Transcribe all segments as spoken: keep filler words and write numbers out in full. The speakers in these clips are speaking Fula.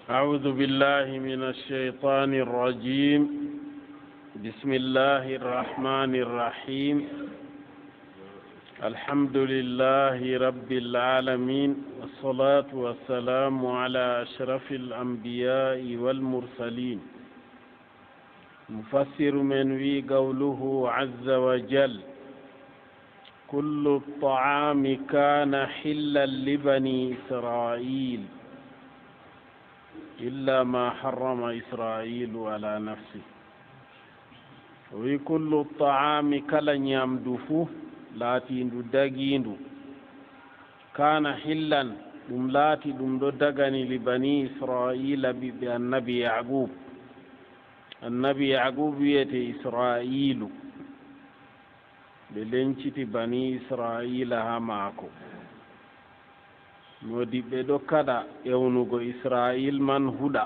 أعوذ بالله من الشيطان الرجيم. بسم الله الرحمن الرحيم. الحمد لله رب العالمين، والصلاة والسلام على أشرف الأنبياء والمرسلين. Mufassiru men wi, qawluhu azza wa jal, kullu taami kana hillan li bani Israil illa ma harrama Israilu ala nafsi. O wi, kullu taami, kala ñamdu fuu laatiindu dagiindu, kana hillan, ɗum laati ɗum ɗo dagani li bani Israila, ɓiɓɓe annabi Yaqub. Annabi Yaqub wiyete Israilu. Ɓe lenciti bani Israila haa maako. Moodiɓɓe ɗo kaɗa ewnugo Israil man huɗa.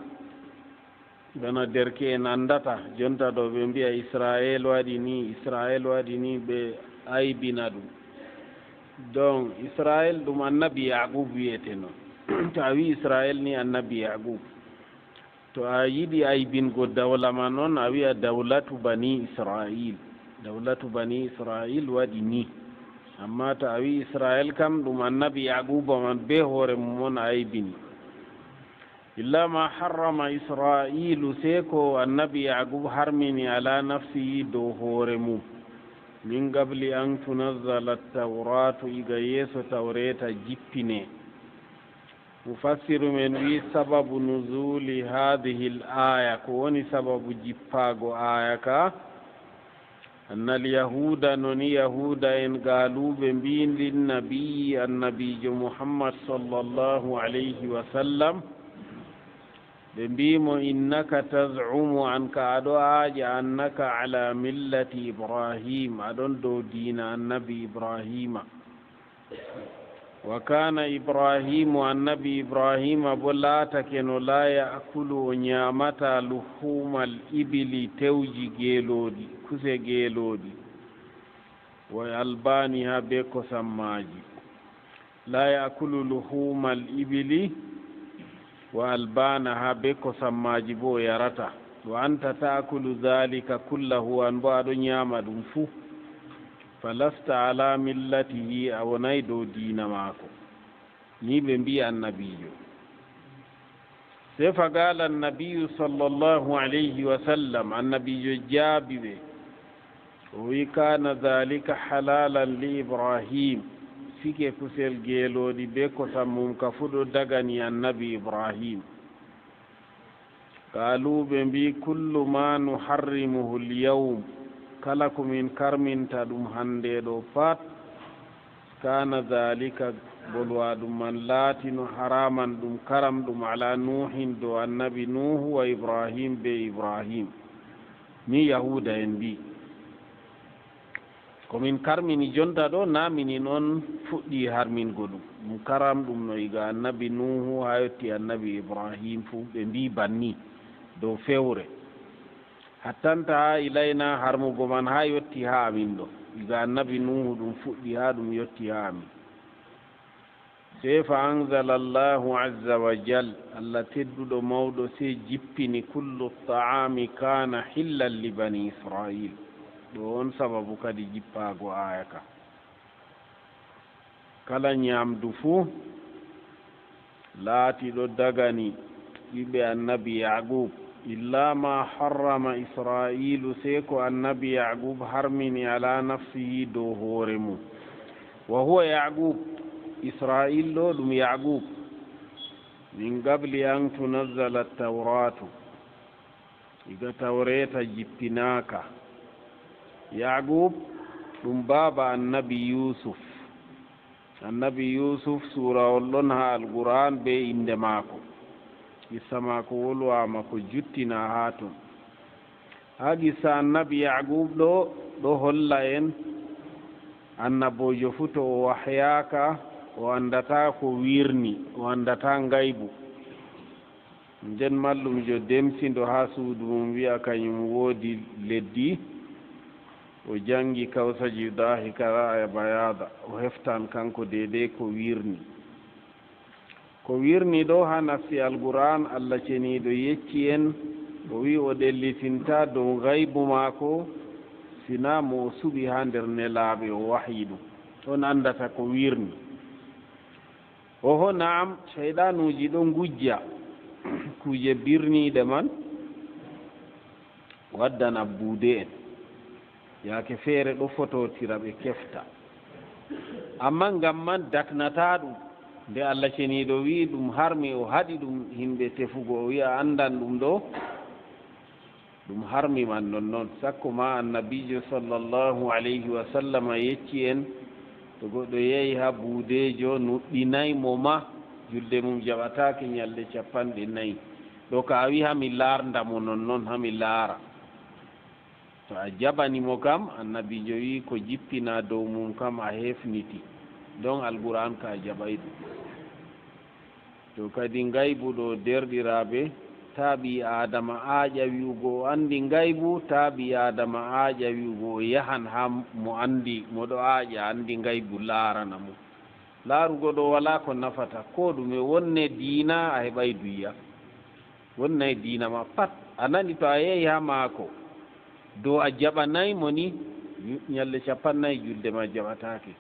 Bana derke'en anndata, jonta ɗo ɓe mbi'a Israil waɗi ni, Israil waɗi ni, ɓe aybina ɗum. Donc, Israil ɗum annabi Yaqub wiyete non. To a wi Israil ni annabi Yaqub. To a yiɗi aybingo dawla man on, a wi'a dawlatu bani Israil. Dawlatu bani Israil waɗi ni. Amma to a wi Israil kam, ɗum annabi Yaquba man be hoore mum on a aybini. Illa ma harrama Israilu, sey ko annabi Yaqub harmini ala nafsihi, dow hoore mum. Min qabli an tunazzala at-tauratu, iga yeeso tawreta jippine. Mufassiru men wi, sababu nuzuli hadhihi l-aya, ko woni sababu jippaago aya ka, anna al-yahuda, no ni yahuda en, qalu, ɓe mbi, lin-nabiyyi, annabiijo Muhammad sallallahu alayhi wa sallam, ɓe mbi mo, innaka taz'umu, an ka aɗo aaƴa, annaka ala millati Ibrahim, aɗon dow diina annabi Ibrahima. Wa kana Ibrahimu, annabi Ibrahima bo laatakeno, la ya'kulu, o ñaamata, luhumal ibili, tewji geelooɗi, kuse geelooɗi, wa albaniha, be kosam maaji. La ya'kulu luhumal ibili wa albanaha, be kosam maaji bo o yarata. Wa anta ta'kulu dhalika kullahu, an bo aɗo ñaama ɗum fuu. Falasta ala millatihi, a wonay dow diina maako. Ni ɓe mbi'i annabiijo. Sey faqala annabiyu sallallahu alayhi wa sallam, annabiijo jaabi ɓe, o wi, kana dhalika halalan li Ibrahim, sike kusel geelooɗi be kosam mum ka fuu ɗo dagani annabi Ibrahim. Qalu, ɓe mbi, kullu ma nuharrimuhu al-yawm, kala ko min karminta ɗum hande ɗo pat, kana dhalika, bolwa ɗum man laatino haraman, ɗum karam ɗum, ala Nuhin, dow annabi Nuhu, wa Ibrahim, be Ibrahim. Ni yahuda en mbi. Ko min karmini jonta ɗo, na minin on fuɗɗi harmingo ɗum. Ɗum karam ɗum no iga annabi Nuhu haa yotti annabi Ibrahim fuu, ɓe mbi banni dow fewre. Hattanta haa ilayna harmugo man haa yotti haa amin ɗo. Iga annabi Nuhu ɗum fuɗɗi haa ɗum yotti haa amin. Sey fa anzala Allahu azza wa jal, Allah tedduɗo mawɗo sey jippini, kullu ta'ami kana hillan li bani Israil. Ɗo on sababu kadi jippaago aya ka. Kala nyamdu fuu laati ɗo dagani ɓiɓɓe annabi Yaqub, illa ma harrama Isra'ilu, sey ko annabi Yaqub harmini ala nafsihi, dow hoore mum. Wa huwa Yaqub, Isra'il ɗo ɗum Yaqub. Min qabli an tunazzala at-Tawratu, iga Tawreeta jippinaaka. Yaqub ɗum baaba annabi Yusuf. Annabi Yusuf, suurawol ɗon haa Alqur'aan bee innde maako. Qissa maako wolwaama ko juttinaa haa ton. Haa qissa annabi Yaqub ɗo, ɗo holla en annaboojo fuu to o wahyaaka, o anndataa ko wirni, o anndataa ngaybu. Nden mallumjo demsindo haa suudu mum wi'a kanyum woodi leddi, o janngi kawsaji dahika ra'a bayaada, o heftan kanko deydey ko wirni. Ko wirnii ɗoo haa nafsi Alqur'aan, Alla Ceniiɗo yecci en, o wi'i o ɗellitintaa dow gaybu maako, sinaa mo o suɓi haa nder nelaaɓe o wahyi ɗum. On anndata ko wirnii. Oho, na'am, seyɗanuuji ɗo ngujja kuuje birniiɗe man, waddana buude'en. Yaake feere ɗo fotootira ɓe kefta. Ammaa ngam man daknataa ɗum. Nde Alla Ceniiɗo wi'i ɗum harmi, o haɗi ɗum yimɓe tefugo, o wi'a anndan ɗum ɗo, ɗum harmi man nonnon. Sakko ma Annabiijo sallallahu alayhi wa sallama yecci en, to goɗɗo yehi haa buudeejo, nuɗɗinay mo ma, julde mum jaɓataake nyalɗe cappanɗe nayi. Ɗo ka a wi'i haa mi laarnda mo nonnon, haa mi laara. To a jaɓani mo kam, Annabiijo wi'i ko jippinaa dow mum kam a hefniti. Ɗon Alqur'aan ka a jaɓay ɗum. To kadi ngaybu ɗo, deerɗiraaɓe, taa ɓii Aadama aaƴa wi'ugo o anndi ngaybu, taa ɓii Aadama aaƴa wi'ugo o yahan haa mo anndi, mo ɗo aaƴa anndi ngaybu laarana mo. Laarugo ɗo walaa ko nafata, koo ɗume, wonne diina a heɓay duya. Wonnay diina ma pat. A nani to a yehi haa maako, dow a jaɓanay mo ni, nyalɗe cappannayi julde ma jaɓataake.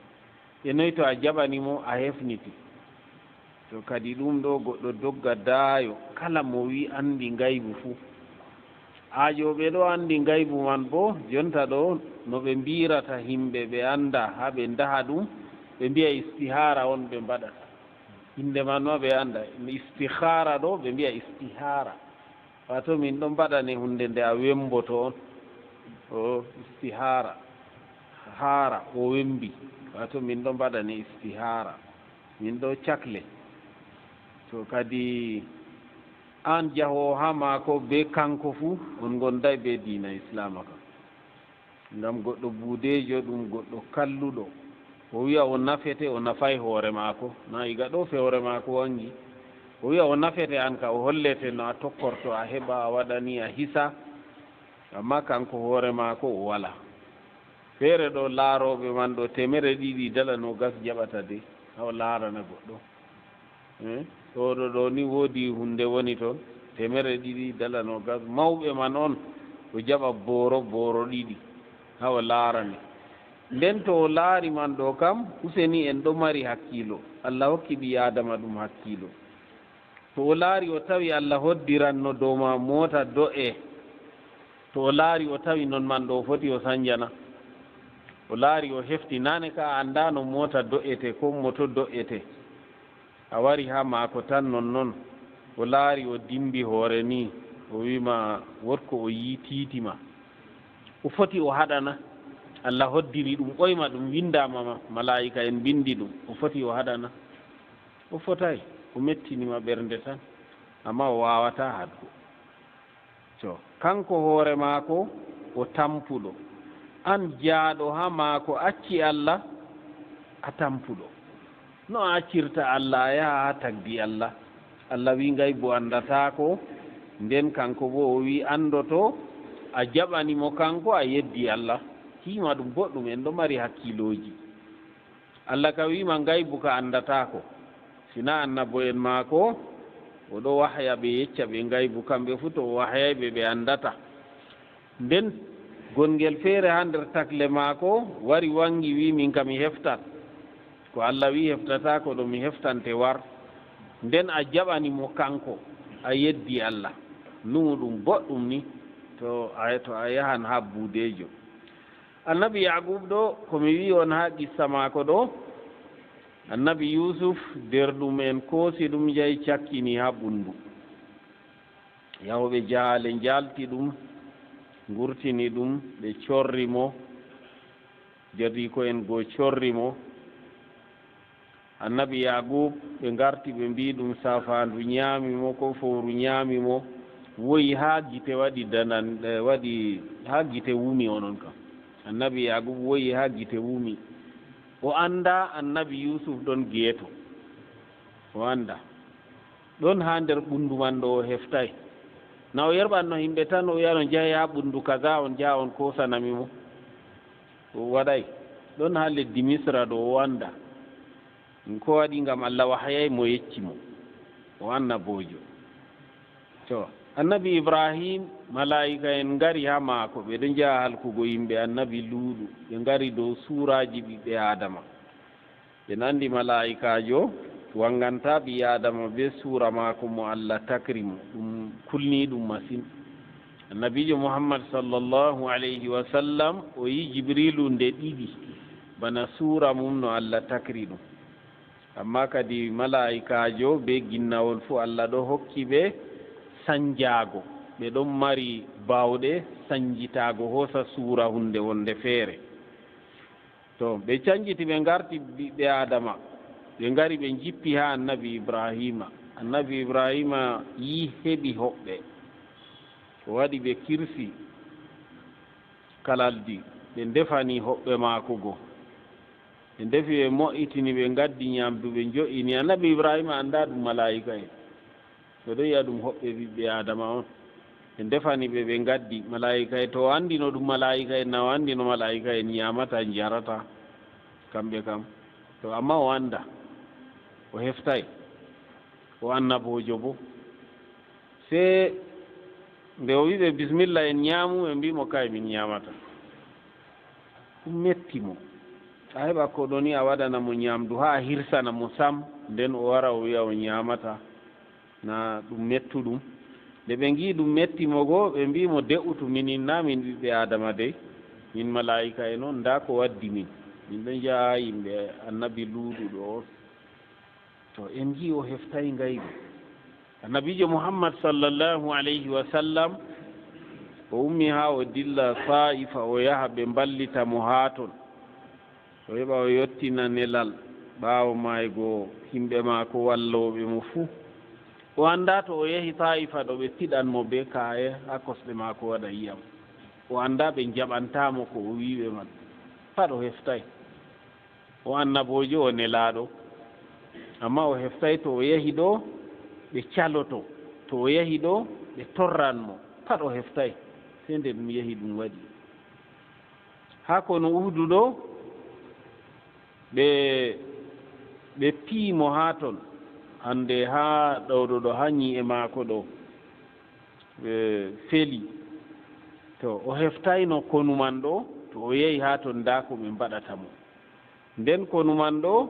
E noy to a jaɓani mo, a hefniti. To kadi ɗum ɗo goɗɗo dogga daayo, kala mo wi'i anndi ngaybu fuu. Aaƴooɓe ɗo anndi ngaybu man boo, jonta ɗo no ɓe mbi'irata yimɓe ɓe annda haa ɓe ndaha ɗum, ɓe mbi'a istihaara on ɓe mbaɗata. Innde man ma ɓe annda. Istihaara ɗo, ɓe mbi'a istihaara. Waato min ɗon mbaɗane huunde nde a wemboto on. O istihaara. Haara, o wembi. Waato min ɗon mbaɗane istihaara. Min ɗo cakle. To kadi aan jahoowo haa maako bee kanko fuu, on ngonday bee diina Islaama kam. Ngam goɗɗo buudeejo ɗum goɗɗo kalluɗo. O wi'a o nafete, o nafay hoore maako. Na iga ɗo fewre maako wangi. O wi'a o nafete aan ka, o hollete no a tokkorto, a heɓa, a waɗa ni, a hisa. Ammaa kanko hoore maako o walaa. Feere ɗo laarooɓe man ɗo teemere ɗiɗi dala noogas jaɓata de, haa o laarana goɗɗo. Eh, ɗo, ɗo, ɗo ni woodi huunde woni toon, teemere ɗiɗi dala noogas. Mawɓe man on, o jaɓa booro, booro ɗiɗi, haa o laarane. Nden to o laari man ɗo kam, useni en ɗo mari hakkiilo. Allah hokki ɓii Aadama ɗum hakkiilo. To o laari o tawi Allah hoddiranno dow ma moota do'e, to o laari o tawi non man ɗo o foti o sanjana. O laari o hefti naane ka a anndaano moota do'ete koo moto do'ete. A wari haa maako tan nonnon, o laari o dimbi hoore ni, o wi'i ma wood ko o yi'i tiiti ma. O foti o haɗana, Allah hoddiri ɗum, ɓoyma ɗum winndaama ma, malaa'ika'en mbinndi ɗum, o foti o haɗana. O fotay, o mettini ma ɓernde tan, ammaa o waawataa haɗgo. To, kanko hoore maako, o tampuɗo. Aan jaaɗo haa maako, acci Allah, a tampuɗo. No a accirta Allah, a yaha haa tagdi Allah. Allah wi'i ngaybu anndataako, nden kanko boo o wi'i anndoto, a jaɓani mo kanko, a yeddi Allah. Hiima ɗum boɗɗum, en ɗo mari hakkiilooji. Allah ka wi'i ma ngaybu ka anndataako. Sina annabo'en maako, o ɗo wahya ɓe, yecca ɓe ngaybu, kamɓe fuu to o wahyay ɓe, ɓe anndata. Nden gongel feere haa nder takle maako wari wangi, wi'i min ka mi heftan. Ko Allah wi'i heftataako ɗo mi heftante war. Nden a jaɓani mo kanko, a yeddi Allah. Numu ɗum boɗɗum ni, to a, to a yahan haa buudeejo. Annabi Yaquub ɗo, ko mi wi'i on haa qissa maako ɗo, Annabi Yuusuf, nder ɗum en koosi ɗum, njahi cakkini haa ɓunndu. Yahooɓe jahaale njaalti ɗum, ngurtini ɗum, ɓe corri mo, jadiiko en goo corri mo. Annabi Yaquub, ɓe ngarti, ɓe mbi'i ɗum saafaandu nyaami mo, koo fowru nyaami mo, woyi haa gite waɗi danan-, eh, waɗi haa gite wumi onon kam. Annabi Yaquub woyi haa gite wumi. O anndaa Annabi Yuusuf ɗon geeto. O anndaa. Ɗon haa nder ɓunndu man ɗo o heftay. Na o yerɓanno yimɓe tan, o wi'a on njahe haa ɓunndu kaza, on njaha on koosana mi mo. O waɗay. Ɗon haa leddi Misra ɗo o anndaa. Ɗum ko waɗi ngam Allah wahayay mo, yecci mo. o annaboojo. To, annabi Ibrahim, malaa'ika en ngari haa maako, ɓe ɗo njaha halkugo yimɓe annabi Luuɗu, ɓe ngari dow suuraaji ɓiɓɓe Aadama. Ɓe nandi malaa'ikaajo wanganta ɓii Aadama bee suura maako mo Allah takri mo, ɗum kulniiɗum masin. Annabiijo Muhammad sallallahu alayhi wa sallam, o yi Jibriilu nde ɗiɗi, bana suura mum no Allah takri ɗum. Ammaa kadi malaa'ikaajo bee ginnawol fuu Allah ɗo hokki ɓe sanjaago. Ɓe ɗon mari baawɗe sanjitaago, hoosa suura huunde wonde feere. To, ɓe canjiti, ɓe ngarti ɓiɓɓe Aadama. Ɓe ngari, ɓe njippi haa annabi Ibrahiima. Annabi Ibrahiima yi heɓi hoɓɓe. O waɗi ɓe kirsi kalaldi. Ɓe ndefani hoɓɓe maako go. Ɓe ndefi, ɓe mo'itini, ɓe ngaddi nyaamdu, ɓe njo'ini. Annabi Ibrahiima anndaa ɗum malaa'ika'en. Ɓe ɗo yi'a ɗum hoɓɓe ɓiɓɓe Aadama on. Ɓe ndefani ɓe, ɓe ngaddi. Malaa'ika'en, to o anndino ɗum malaa'ika'en na, o anndino malaa'ika'en nyaamata, njarata kamɓe kam. To, ammaa o anndaa. O heftay. O annaboojo boo. Sey nde o wi'i ɓe, "Bismilla, en nyaamu," ɓe mbi'i mo, "Kay, min nyaamata." Ɗum metti mo. A heɓa koɗo ni, a waɗana mo nyaamdu, haa a hirsana mo sam, nden o wara o wi'a o nyaamata. Na ɗum mettuɗum? Nde ɓe ngi'i ɗum metti mo go, ɓe mbi'i mo, "De'utu, minin na min ɓiɓɓe Aadama dey? Min malaa'ika'en on, ndaa ko waddi min. Min ɗo njaha yimɓe annabi Luuɗu ɗo on." To, en ngi'i o heftay ngayɓe. Annabiijo Muhammad sallallahu alayhi wa sallam, o ummi haa o dilla Taa'ifa, o yaha ɓe mballita mo haa ton. O heɓa o yottina nelal, ɓaawo maaygo yimɓe maako wallooɓe mo fuu. O anndaa to o yahi Taa'ifa ɗo ɓe piɗan mo bee kaa'e haa kosɗe maako waɗa yi'am. O anndaa ɓe njaɓantaa mo ko o wi'i ɓe man. Pat o heftay. O annaboojo, o nelaaɗo. Ammaa o heftay to o yahi ɗo, ɓe caloto. To o yahi ɗo, ɓe torran mo. Pat o heftay. Sey nde ɗum yahi ɗum waɗi. Haa konu Uhudu ɗo, ɓe, ɓe piyi mo haa ton. Hannde haa ɗo, ɗo, ɗo, haa nyi'e maako ɗo, ɓe feli. To o heftayno konu man ɗo, to o yahi haa ton, ndaa ko ɓe mbaɗata mo. Nden konu man ɗo,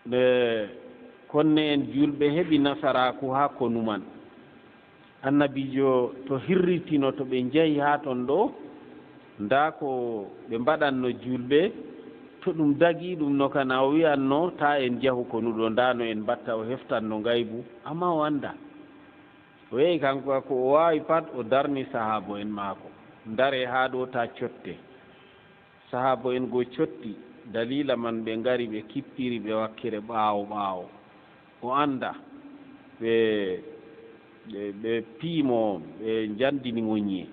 nde konne'en juulɓe heɓi nasaraaku haa konu man. Annabiijo to hirritino, to ɓe njahi haa ton ɗo, ndaa ko ɓe mbaɗanno juulɓe. To ɗum dagi ɗum no kana o wi'anno, "Taa en njahu konu ɗo, ndaa no en mbaɗta," o heftanno ngaybu, ammaa o anndaa. O yehi kanko, ko o waawi pat, o darni sahaabo'en maako, "Ndare haa ɗo, taa cotte." Sahaabo'en go cotti, daliila man ɓe ngari, ɓe kippiri ɓe wakkere ɓaawo ɓaawo. O annda ɓe, ɓe, ɓe piyi mo, ɓe njandini mo nyi'e.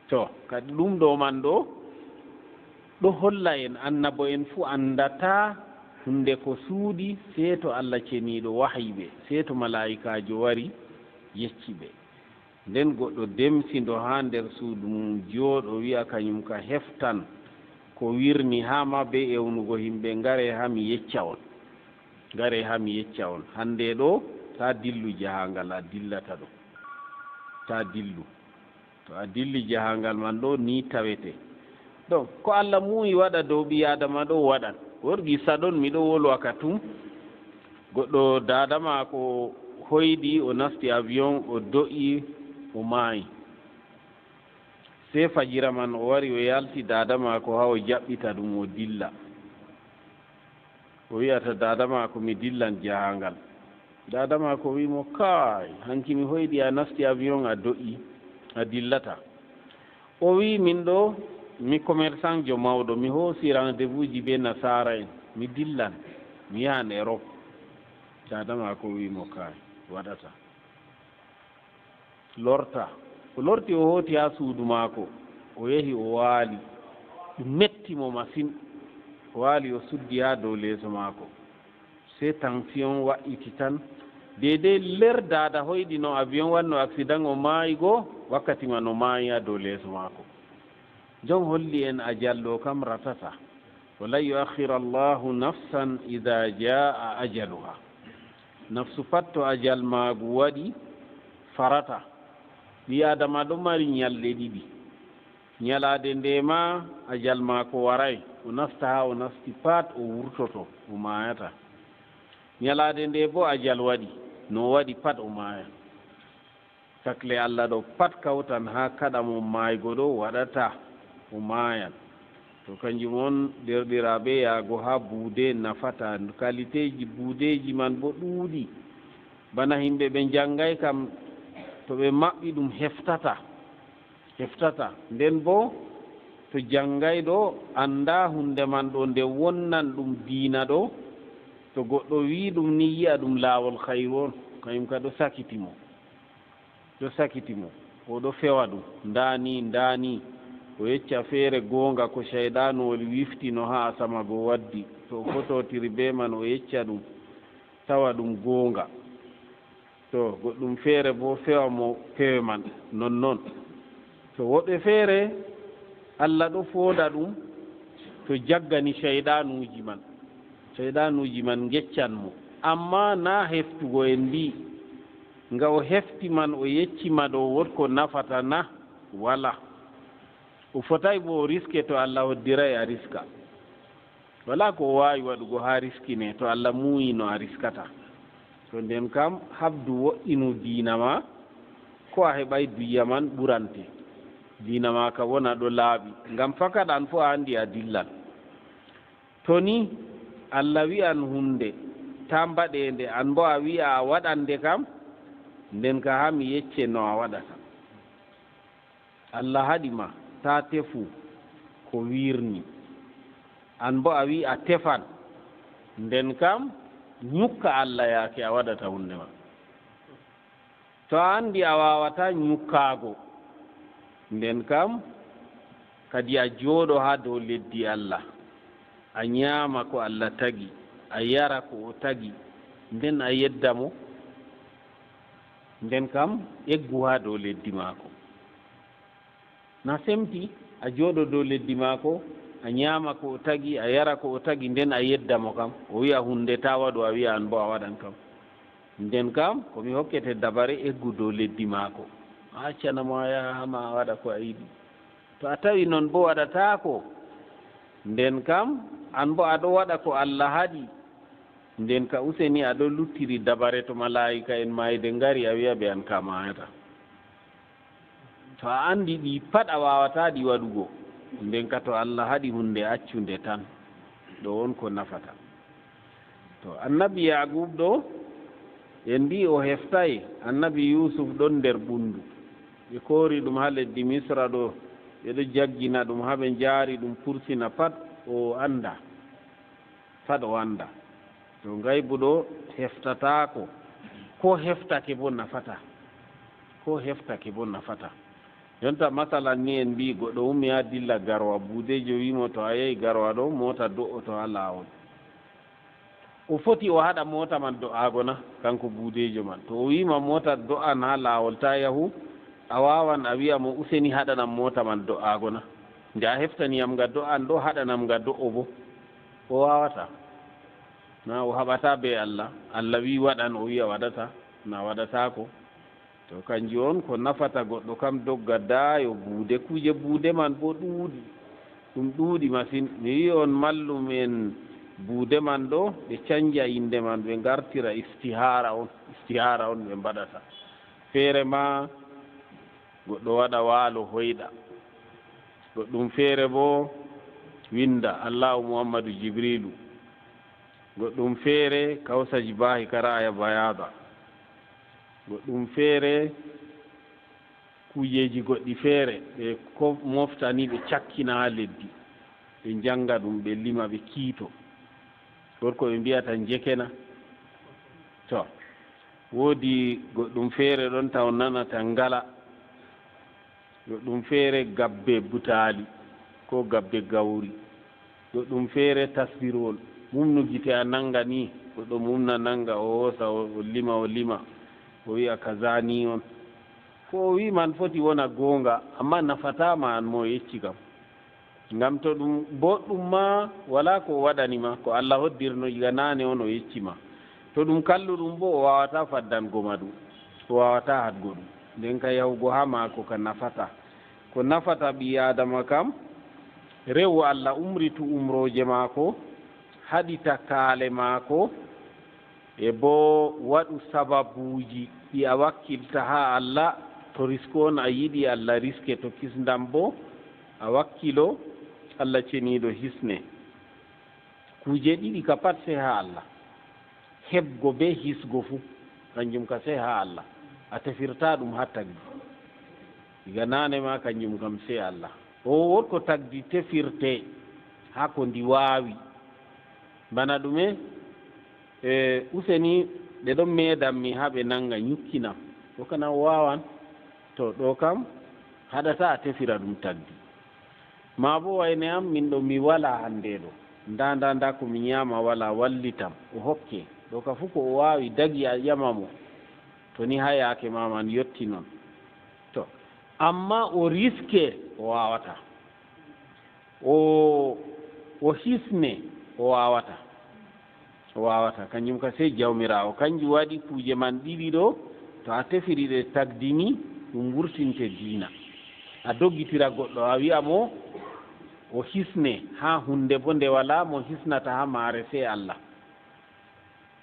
To, kadi ɗum ɗo man ɗo, ɗo holla en annabo'en fuu anndataa huunde ko suuɗi, sey to Allah ceniiɗo wahayi ɓe, sey to malaa'ikaajo wari yecci ɓe. Nden goɗɗo demsindo haa nder suudu mum, jooɗo, wi'a kanyum ka heftan ko wirni, haa ma bee ewnugo yimɓe, "Ngare haa mi yecca on. Ngare haa mi yecca on. Hannde ɗo, taa dillu jahaangal a dillata ɗo. Taa dillu. To a dilli jahaangal man ɗo, nii tawete." Donc, ko Allah muuyi waɗa dow ɓii Aadama ɗo, waɗan. Worɓe saɗon, miɗo wolwa ka tum. Goɗɗo daada maako hoyɗi, o nasti avion, o do'i, o maayi. Sey fajira man o wari, o yalti daada maako haa o jaɓɓita ɗum, o dilla. O wi'ata daada maako, "Mi dillan jahaangal." Daada maako wi'i mo, "Kaay, hanki mi hoyɗi a nasti avion a do'i, a dillata." O wi'i, "Min ɗo, mi commerçantjo mawɗo, mi hoosi rendez-vous ji bee nasaara'en, mi dillan, mi yahan Europe." Daada maako wi'i mo, "Kaay, waɗata." Lorta. O lorti, o hooti haa suudu maako. O yehi, o waali. Ɗum metti mo masin. O waali, o suddi haa dow leeso maako. Sey tension wa'iti tan. Deydey nder daada hoyɗi no avion waɗno accident, o maayi go, wakkati man o maayi haa dow leeso maako. Jon holli en ajal ɗo kam ratata. "Wa lan yu'akhkhira Allahu nafsan idha jaa'a ajaluha." Nafsu pat to ajal maagu waɗi farata. Ɓii Aadama ɗo mari ñalɗe ɗiɗi. Ñalaade nde ma ajal maako waray, o nasta haa o nasti pat o wurtoto, o maayata. Ñalaade nde boo ajal waɗi, no o waɗi pat o maaya. Sakle Allah ɗo pat kawtan haa kaɗa mo maaygo ɗo waɗata, o maayan. To kanjum on, deerɗiraaɓe, yahgo haa buude nafataa. Kaliteeji buudeeji man boo ɗuuɗi. Bana yimɓe ɓe njaŋgaay kam, to ɓe maɓɓi ɗum heftata, heftata. Nden boo to jaŋgayɗo anndaa huunde man ɗo nde wonnan ɗum diina ɗo, to goɗɗo wi'i ɗum ni yi'a ɗum laawol hayru on, kayum ka ɗo sakiti mo. Ɗo sakiti mo, o ɗo fewa ɗum, ndaa ni, ndaa ni. O yecca feere gooŋga ko cayɗaanu woni wiftino haa asama go waddi. To o fotootiri bee man, o yecca ɗum, tawa ɗum gooŋga. To goɗɗum feere boo fewa mo pewe man, nonnon. To woɗɓe feere, Allah ɗo foonda ɗum, to jaggani cayɗaanuuji man. Cayɗaanuuji man ngeccan mo. Ammaa naa heftugo en mbi'i, nga o hefti man o yecci ma ɗo woɗ ko nafata na? Walaa. O fotaay boo o riske to Allah hoddiray a riska. Walaa ko o waawi waɗugo haa riskine to Allah muuyi no a riskata. To nden kam, haɓdu wo'inu diina ma, ko a heɓay duya man ɓurante. Diina ma ka wona ɗo laaɓi. Ngam fakat an fuu a anndi a dillan. To ni Allah wi'an huunde, taa mbaɗe nde, an boo a wi'a a waɗan nde kam, nden ka haa mi yecce no a waɗata. Allah haɗi ma, taa tefu ko wiirni. An boo a wi'i a tefan, nden kam nyukka Allah yaake a waɗata huunde man. To a anndi a waawataa nyukkaago, nden kam kadi a jooɗo haa dow leddi Allah, a nyaama ko Allah tagi, a yara ko o tagi, nden a yedda mo, nden kam eggu haa dow leddi maako. Na semti a jooɗo dow leddi maako, a nyaama ko o tagi, a yara ko o tagi, nden a yedda mo kam. O wi'a huunde taa waɗu, a wi'a an boo a waɗan kam. Nden kam, ko mi hokkete dabare, eggu dow leddi maako. A accana mo a yaha haa ma a waɗa ko a yiɗi. To a tawi non boo waɗataako, nden kam, an boo a ɗo waɗa ko Allah haɗi, nden ka useni a ɗo luttiri dabare to malaa'ika'en maayde ngari a wi'a ɓe an ka maayata. To a anndi ɗi pat a waawataa ɗi waɗugo, nden ka to Allah haɗi huunde accu nde tan, ɗo on ko nafata. To annabi Yaagub ɗo, en mbi'i o heftay, annabi Yuusuf ɗon nder ɓunndu. Ɓe koori ɗum haa leddi Misra ɗo, ɓe ɗo jaggina ɗum haa ɓe njaari ɗum pursina pat, o annda. Fad o annda. To ngaybu ɗo heftataako, ko heftake bo nafata. Ko heftake bo nafata. Jonta masalan ni en mbi'i goɗɗo ummi haa dilla Garowa, buudeejo wi'i mo to a yahi Garowa ɗo, moota do'oto haa laawol. O foti o haɗa moota man do'aago na, kanko buudeejo man. To o wi'i ma moota do'an haa laawol ta yahu, a waawan a wi'a mo useni haɗanam moota man do'aago na. Nde a heftani yam nga do'an ɗo, haɗanam nga do'o bo. O waawataa. Na o haɓataa bee Allah. Allah wi'i waɗan, o wi'a waɗataa. Na waɗataako. To kanjum on ko nafata goɗɗo kam dogga daayo buude. Kuuje buude man bo ɗuuɗi. Ɗum ɗuuɗi masin. Mi wi'i on mallum'en buude man ɗo, ɓe canja innde man, ɓe ngartira istihaara on. Istihaara on ɓe mbaɗata. Feere ma goɗɗo waɗa waalo hoyɗa. Goɗɗum feere bo winnda Allahu Muhammadu Jibriilu. Goɗɗum feere kawsaji baahi karaaya bayaada. Goɗɗum feere kuujeji goɗɗi feere ɓe ko-, moftani ɓe cakkina haa leddi. Ɓe njannga ɗum, ɓe lima, ɓe kiito. Gorko ɓe mbiyata njekena. To, woodi goɗɗum feere ɗon taw nanata ngala. Goɗɗum feere gabbe butaali, ko gabbe gawri. Goɗɗum feere tasbirwol. Mumnu gite a nannga ni, goɗɗo mumna nannga, o hoosa, o, o lima, o lima. O wi'a kaza ni on. Ko o wi'i man foti wona goonga, ammaa nafataa ma an mo o yecci kam. Ngam to ɗum boɗɗum ma, walaa ko o waɗani ma, ko Allah hoddirno iga naane on o yecci ma. To ɗum kalluɗum boo, o waawataa faddango ma ɗum, o waawataa haɗgo ɗum. Nden ka yahugo haa maako ka nafataa. Ko nafata ɓii-aadama kam, rewu Allah, umritu umrooje maako, haɗita kaale maako, e boo waɗu sababuuji ɗi a wakkilta haa Allah. To risku on a yiɗi Allah riske, to kisndam boo a wakkilo Allah Ceniiɗo hisne. Kuuje ɗiɗi ka pat sey haa Allah. Heɓgo bee hisgo fuu, kanjum ka sey haa Allah. A tefirtaa ɗum haa tagdi. Diga naane ma kanjum kam sey Allah. O woodi ko tagdi tefirtee haa ko ndi waawi. Bana ɗume? E, useni, ɓe ɗon meedan mi haa ɓe naŋga nyukkinam. Ɗo kana o waawan. To, ɗo kam haɗataa a tefira ɗum tagdi. Maa boo wayne am, min ɗo mi walaa hande ɗo. Ndaa, ndaa, ndaa ko mi nyaama walaa, wallitam. O hokke. Ɗo ka fuu ko o waawi, dagi a ƴama mo. To ni haa yaake ma man yotti non. To, ammaa o riske, o waawataa. O, o hisne, o waawataa. O waawataa. Kanjum ka sey Jawmiraawo. Kanjum waɗi kuuje man ɗiɗi ɗo, to a tefiri ɗe tagdi ni, ɗum wurtinte diina. A doggitira goɗɗo, a wi'a mo o hisne haa hunde boo nde walaa mo hisnata haa maare sey Allah.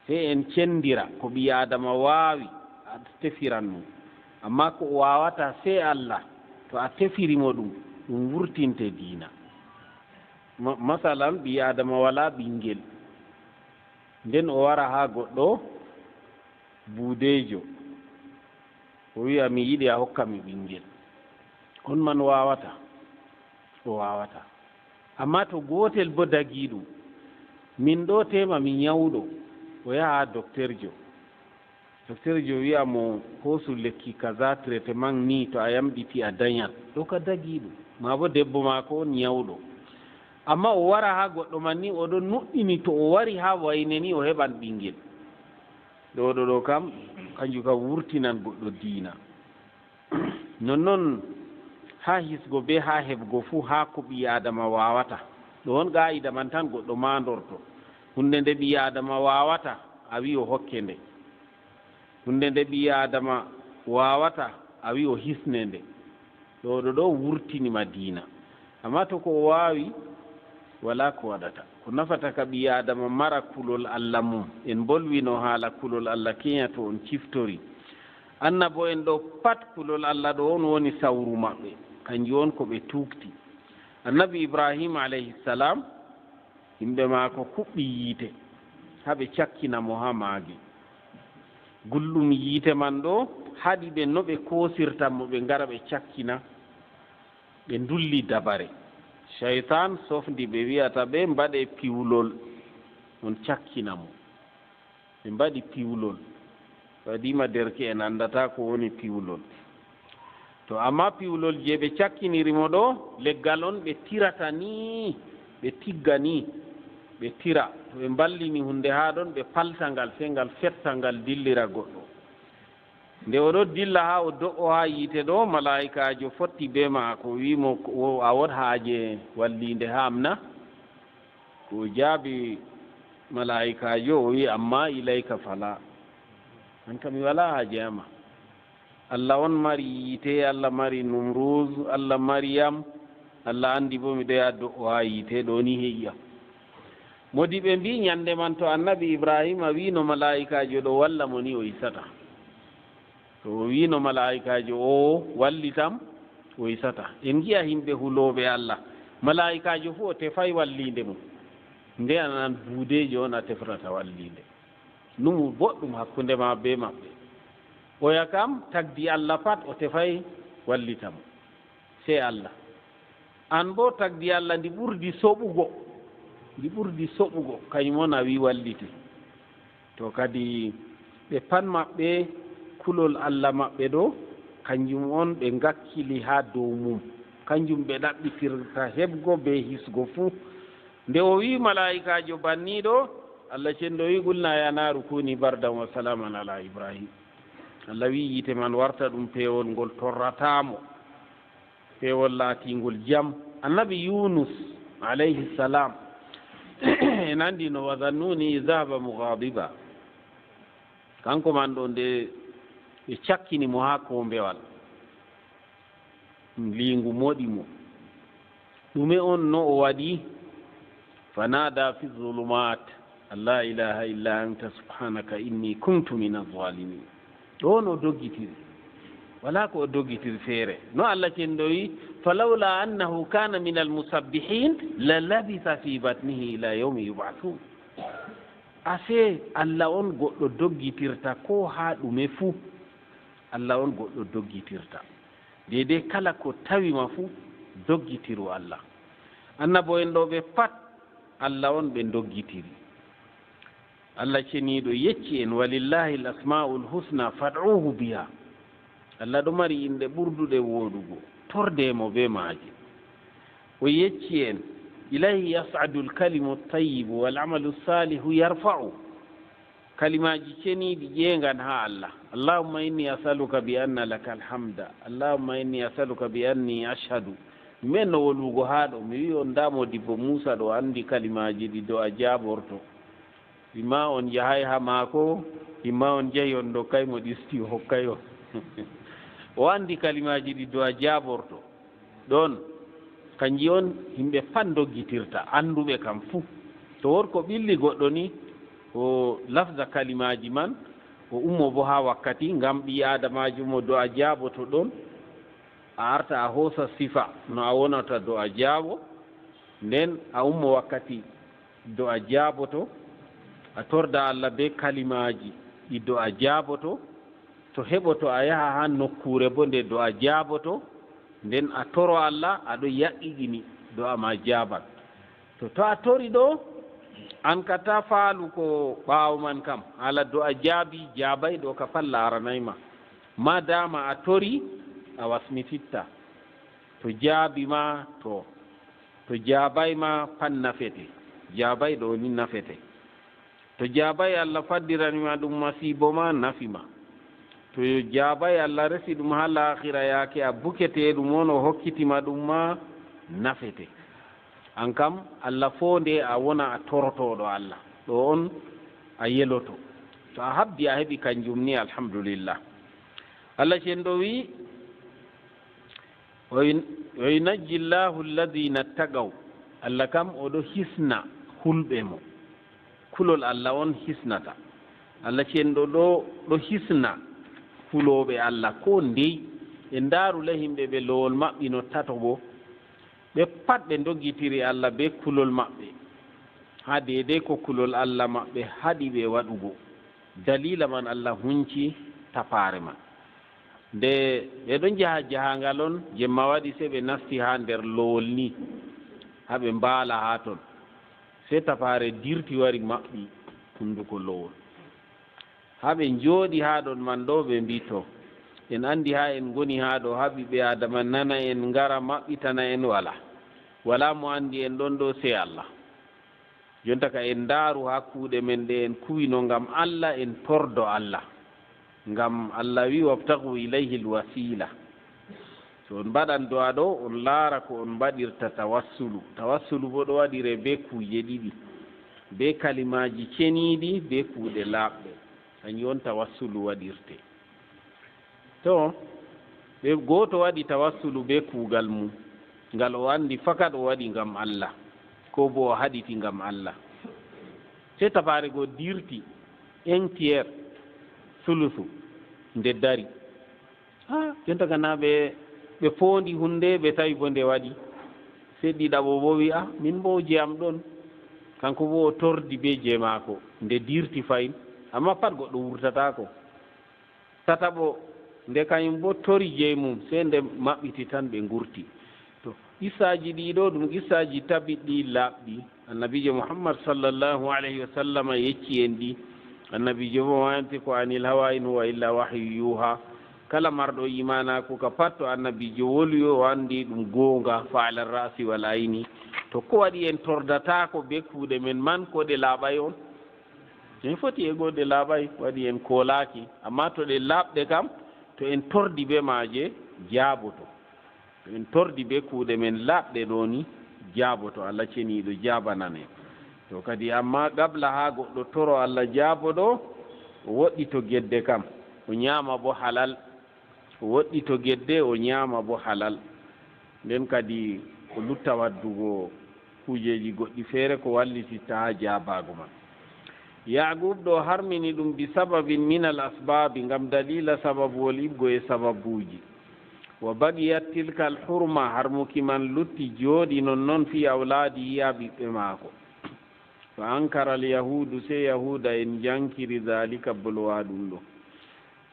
Sey en cendira, ko ɓii-aadama waawi, a tefiran mo. Ammaa ko o waawataa sey Allah, to a tefiri mo ɗum, ɗum wurtinte diina. Ma-, masalan, ɓii-aadama walaa ɓiŋngel. Nden o wara haa goɗɗo buudeejo. O wi'a, "Mi yiɗi a hokka mi ɓiŋngel." On man waawataa. O waawataa. Ammaa to gootel boo dagi ɗum, "Min ɗo teema mi nyawɗo." O yaha haa dokterjo. Dokterjo wi'a mo, "Hoosu lekki kaza, traitement ni, to a yamɗiti a danyan." Ɗo ka dagi ɗum. Maa boo debbo maako on nyawɗo. Ammaa o wara haa goɗɗo man ni, o ɗon nuɗɗini to o wari haa wayne ni o heɓan ɓiŋngel. Ɗo, ɗo, ɗo kam, kanjum kam wurtinan goɗɗo diina. Nonnon haa hisgo bee haa heɓgo fuu, haa ko ɓii-aadama waawata. Ɗo on qaa'ida man tan goɗɗo maandorto. Huunde nde ɓii-aadama waawata, a wi'i o hokke nde. Huunde nde ɓii-aadama waawata, a wi'i o hisne nde. Ɗo, ɗo, ɗo wurtini ma diina. Ammaa to ko o waawi, walaa ko waɗata. Ko nafata ka ɓii-aadama mara kulol Allah mum. En mbolwino haala kulol Allah keenya to on ciftori. Annabo'en ɗo pat kulol Allah ɗo on woni sawru maɓɓe. Kanjum on ko ɓe tuukti. Annabi Ibrahim alayhi salam, yimɓe maako kuɓɓi yiite, haa ɓe cakkina mo haa maage. Gulɗum yiite man ɗo haɗi ɓe no ɓe koosirta mo, ɓe ngara ɓe cakkina, ɓe ndulli dabare. Caytan sofndi ɓe, wi'ata ɓe mbaɗe piwlol, on cakkina mo. Ɓe mbaɗi piwlol. Ɓadima derke'en anndataa ko woni piwlol. To, ammaa piwlol je ɓe cakkiniri mo ɗo, leggal on ɓe tirata ni, ɓe tigga ni, ɓe tira. To ɓe mballini huunde haa ɗon, ɓe palta ngal, sey ngal fetta, ngal dillira goɗɗo. Nde o ɗo dilla haa o do'o haa yiite ɗo, malaa'ikaajo fotti bee maako, wi'i mo, "Ko a woodi haaje walliinde haa am na?" Ko o jaabi malaa'ikaajo, o wi'i, "Amma ilayka fala. An kam mi walaa haaje haa ma. Allah on mari yiite, Allah mari Numruuz, Allah mari yam, Allah anndi boo miɗo yaha do'o haa yiite ɗo ni he'i am." Moodiɓɓe mbi'i, nyannde man to Annabi Ibrahiima wi'no malaa'ikaajo ɗo walla mo ni, o hisata. To o wi'no malaa'ikaajo o wallitam, o hisata. En ngi'a yimɓe hulooɓe Allah. Malaa'ikaajo fuu o tefay walliinde mum. Nde a nanan buudeejo on a tefrata walliinde. Numu boɗɗum hakkunde ma bee maɓɓe. Oya kam tagdi Allah pat o tefay wallita mo. Sey Allah. An boo tagdi Allah ndi ɓurdi soɓugo. Ndi ɓurdi soɓugo. Kanyum on a wi'i wallite. To kadi ɓe pat maɓɓe kulol Allah maɓɓe ɗo, kanjum on ɓe ngakkili haa dow mum. Kanjum ɓe ɗaɓɓitirta heɓgo bee hisgo fuu. Nde o wi'i malaa'ikaajo banni ɗo, Allah cenɗo wi'i, "Qulna ya naru kuni bardan wa salaman ala Ibrahim." Allah wi'i yiite man warta ɗum peewol ngol torrataa mo. Peewol laatiingol jam. Annabi Yunus alayhi salam, en anndi no, "Wa zannuni iz zahaba mughadiba." Kanko man ɗo, nde ɓe cakkini mo haa koombewal, liingu moɗi mo. Ɗume on no o waɗi? Fanada fi zulumat, an la ilaha illa anta subhanaka inni kuntu min azalimin. Ɗo on o doggitiri. Wala ko o doggitiri feere. No Allah cenɗo wi, falawla annahu kana min almusabbihin la labisa fi batnihi ila yawmi yub'athun. Ase Allah on goɗɗo doggitirta ko haa ɗume fuu. Allah on goɗɗo doggitirta. Deydey kala ko tawi ma fuu, doggitiru Allah. Annabo en ɗo ɓe pat, Allah on ɓe doggitiri. Allah ceniiɗo yecci en, walillahi al-asma'ul husna fad'uhu biha. Allah ɗo mari inɗe ɓurduɗe wooɗugo, torde mo bee maaje. O yecci en, ilayhi yas'adul kalimu tayyibu wal amalu salihu yarfa'u. Kalimaaji ceniiɗi ƴeeŋgan haa Allah. Allahumma inni as'aluka bi anna lakal hamda. Allahumma inni as'aluka bi anni ashhadu. Min no wolwugo haa ɗo, mi wi'i on, ndaa moodibbo Muusa ɗo anndi kalimaaji ɗi do'a jaaborto. Imma on njahay haa maako, imma on njahi on ndokkay mo ɗisti o hokkay on. O anndi kalimaaji ɗi do'a jaaborto. Ɗon, kanji on yimɓe pat ndoggitirta, annduɓe kam fuu. To wood ko ɓilli goɗɗo ni, o lafza kalimaaji man, o ummo bo haa wakkati, ngam ɓii Aadamaajo mo do'a jaaboto ɗon, a arta a hoosa sifa no a wonata do'a jaabo, nden a ummo wakkati do'a jaaboto, a torda Allah bee kalimaaji ɗi do'a jaaboto, to heɓoto a yaha haa nokkuure bo nde do'a jaaboto, nden a toro Allah, a ɗo yaqiqini do'a ma jaaban. To, to a tori ɗo, an ka ta faalu ko ɓaawo man kam, haala do'a jaabi, jaabay ɗo ka pat laaranay ma. Ma dama a tori, a wasmititta. To jaabi ma, to. To jaabaay ma, pat nafete. Jaabaay ɗo ni nafete. To jaabaay Allah faddirani ma ɗum masiibo ma, nafi ma. To jaabaay Allah resi ɗum haa laakhira yaake a bukete ɗum on o hokkiti ma ɗum ma, nafete. An kam, Allah foonde a wona a torotooɗo Allah. Ɗo on a yeloto. To a habdi a heɓi kanjum ni, alhamdulillah. Allah cenɗo wi, "Wa yun-, wa yunajji Allahu alladhina ttaqaw." Allah kam o ɗo hisna hulɓe mo. Kulol Allah on hisnata. Allah cenɗo ɗo, ɗo hisna hulooɓe Allah ko ndey. En ndaaru le yimɓe ɓe lowol maɓɓi no tato go. Ɓe pat ɓe ndoggitiri Allah bee kulol maɓɓe. Haa deydey ko kulol Allah maɓɓe haɗi ɓe waɗugo. Daliila man Allah hunci tapaare man. Nde ɓe ɗon njaha jahaangal on, jemma waɗi sey ɓe nasti haa nder lowol ni, haa ɓe mbaala haa ton. Sey tapaare dirti wari maɓɓi hunnduko lowol. Haa ɓe njooɗi haa ɗon man ɗo, ɓe mbii, "To, en anndi haa en ngoni haa ɗo, haa ɓiɓɓe Aadama nana en, ngara maɓɓitana en, walaa. Walaa mo anndi en ɗon ɗo sey Allah." Jonta ka en ndaaru haa kuuɗe men ɗe en kuwino ngam Allah, en tordo Allah. Ngam Allah wi'i, "Wabtagu ilayhi alwasila." To on mbaɗan do'a ɗo, on laara ko on mbaɗirta tawassulu. Tawassulu bo ɗo waɗire bee kuuje ɗiɗi, bee kalimaaji ceniiɗi, bee kuuɗe laaɓɗe. Kanjum on tawassulu waɗirte. To, ɓe gooto waɗi tawassulu bee kuugal mum, ngal o anndi fakat o waɗi ngam Allah, koo boo o haɗiti ngam Allah. Sey tapaare go dirti, un tiers, sulusu, nde dari. Haa, jonta ka naa ɓe, ɓe poondi huunde, ɓe tawi boo nde waɗi. Sey ɗiɗaɓo boo wi'a, "Min boo je am ɗon." Kanko boo o tordi bee je maako, nde dirti fahin, ammaa pat goɗɗo wurtataako. Tataɓo, nde kanyum boo tori jey mum, sey nde maɓɓiti tan ɓe ngurti. To, qissaaji ɗi ɗo, ɗum qissaaji tabitɗi laaɓɗi. Annabiijo Muhammad sallallahu alayhi wa sallama yecci en ɗi. Annabiijo boo, "Ma yantiqu anil hawa in huwa illa wahyu yuha." Kala marɗo iimaanaaku ka pat, to Annabiijo wolwi, o anndi ɗum goonga, fa ala ra'si wal ayni. To ko waɗi en tordataako bee kuuɗe men man, ko ɗe laaɓay on? En foti e goo ɗe laaɓay, waɗi en koolaaki. Ammaa to ɗe laaɓɗe kam, to en tordi bee maaje, jaaboto. To en tordi bee kuuɗe men laaɓɗe ɗo ni, jaaboto. Allah ceniiɗo jaabanan en. To kadi, ammaa qabla haa goɗɗo toro Allah jaaboɗo, O woɗɗito gedde kam, o ñaama bo halal. O woɗɗito gedde, o ñaama bo halal. Nden kadi o lutta waddugo kuujeeji goɗɗi feere ko wallititta haa jaabaago man. Yaqub ɗo harmini ɗum bi sababin minal asbaabi, ngam daliila sababuwol iɓgo e sababuuji. Wa baqiyat tilkal hurma, harmuki man lutti jooɗi non non fi awlaadihi haa ɓiɓɓe maako. Fa ankara al yahuudu, sey yahuuda en njankiri daalika, bolwa ɗum ɗo.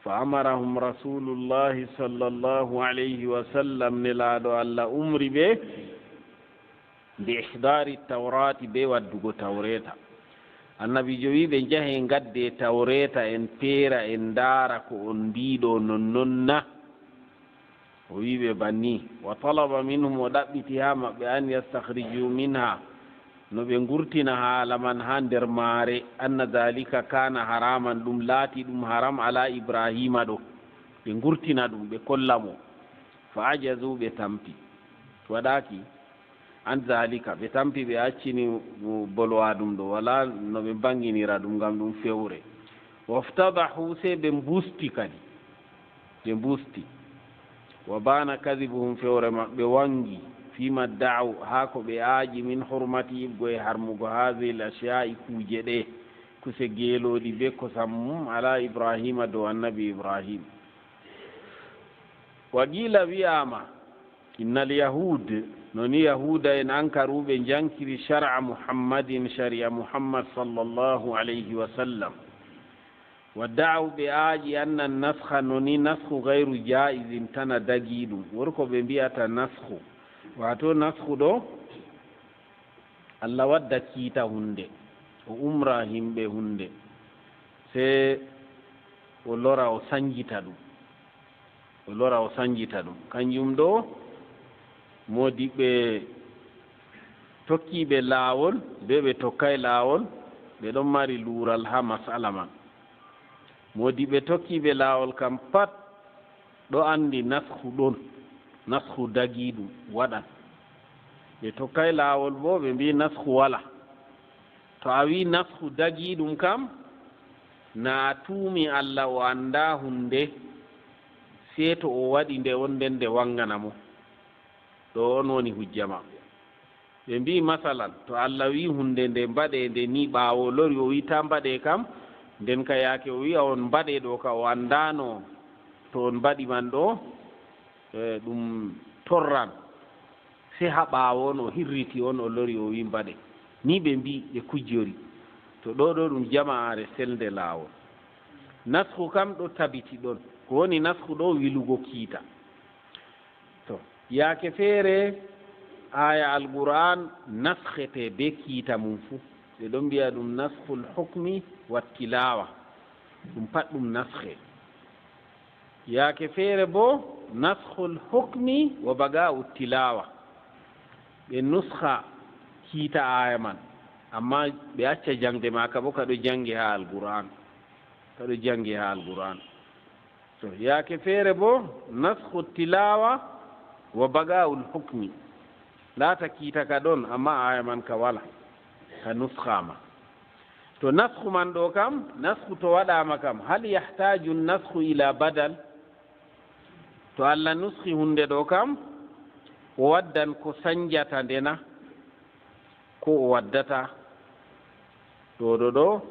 Fa amarahum rasuulullahi sallallahu alayhi wa sallam, nelaaɗo Allah umri ɓe, bi ihdaari tawraati, be waddugo tawreeta. Annabiijo wi ɓe, njahe ngadde tawreeta, en peera, en ndaara ko on mbiiɗo non non na. O wi ɓe banni, wa talaba minhum, o ɗaɓɓiti haa maɓɓe, an yastakhriju minha, no ɓe ngurtina haala man haa nder maare, anna dhalika kana haraman, ɗum laati ɗum haram ala Ibrahima ɗo. Ɓe ngurtina ɗum, ɓe kolla mo. Fa ajazu, ɓe tampi. Waɗaaki. An dhalika, ɓe tampi, ɓe accini mo bolwa ɗum ɗo, wala no ɓe mbanginira ɗum ngam ɗum fewre. Waftadahu, sey ɓe mbusti kadi. Ɓe mbusti. Wa bana kadhibuhum, fewre maɓɓe wangi, fima da'u, haa ko ɓe aaƴi, min hurmati, iɓgo e harmugo, hadhihi al-ashya'i, kuuje ɗe, kuse geelooɗi be kosam mum, ala Ibrahima, dow annabi Ibrahim. Wa qila, wi'aama, innal yahud, no ni yahuuda en ankaru, ɓe njankiri shar'a Muhammadin, shari'a Muhammad sallallahu alayhi wa sallam. Wa da'aw, ɓe aaƴi, anna naskha, no ni naskhu ghayru jaizin, tana dagiiɗum. Woni ko ɓe mbi'ata naskhu. Waato naskhu ɗo, Allah wadda kiita hunde, o umra himɓe hunde, sey o lora, o sanjita ɗum. O lora, o sanjita ɗum. Kanjum ɗo, moodiɓɓe tokkiiɓe laawol, be ɓe tokkay laawol, ɓe ɗon mari luural haa masala man. Moodiɓɓe tokkiiɓe laawol kam pat ɗo anndi naskhu ɗon, naskhu dagiiɗum waɗan. Ɓe tokkay laawol bo, ɓe mbi'i naskhu wala. To a wi'i naskhu dagiiɗum kam, na a tuumi Allah, o anndaa hunde, sey to o waɗi nde on, nden nde wangana mo. Ɗo on woni hujja maɓɓe. Ɓe mbi'i, masalan, to Allah wi'i hunde nde mbaɗe nde ni, ɓaawo o lori o wi'i taa mbaɗe kam, nden ka yaake o wi'a on mbaɗe ɗo ka, o anndaano to on mbaɗi man ɗo, e, ɗum torran. Sey haa ɓaawo on o hirriti on, o lori o wi'i mbaɗe. Ni ɓe mbi'i, ɓe kujjori. To ɗo ɗo ɗum jama'aare selnde laawol. Naskhu kam ɗo tabiti ɗon. Ko woni naskhu ɗo? Wilugo kiita. To, yaake feere, aaya Alqur'aan naskhete bee kiita mum fuu. Ɓe ɗon mbi'a ɗum naskhul hukmi wa tilaawa. Ɗum pat ɗum naskhe. Yaake feere boo, naskhul hukmi wa baqaa'u tilaawa. Ɓe nuskha kiita aaya man, ammaa ɓe acca jaŋde ma ka boo, ka ɗo jaŋge haa Alqur'aan. Ka ɗo jaŋge haa Alqur'aan. To, yaake feere boo, naskhu tilaawa wa baqaa'ul hukmi. Laata kiita ka ɗon, ammaa aaya man ka wala, ka nuskhaama. To, naskhu man ɗo kam, naskhu to waɗaama kam, hal yahtaaju naskhu ila badal? To Allah nuskhi huunde ɗo kam, o waddan ko sanjata nde na? Ko o waddata? Ɗo, ɗo, ɗo,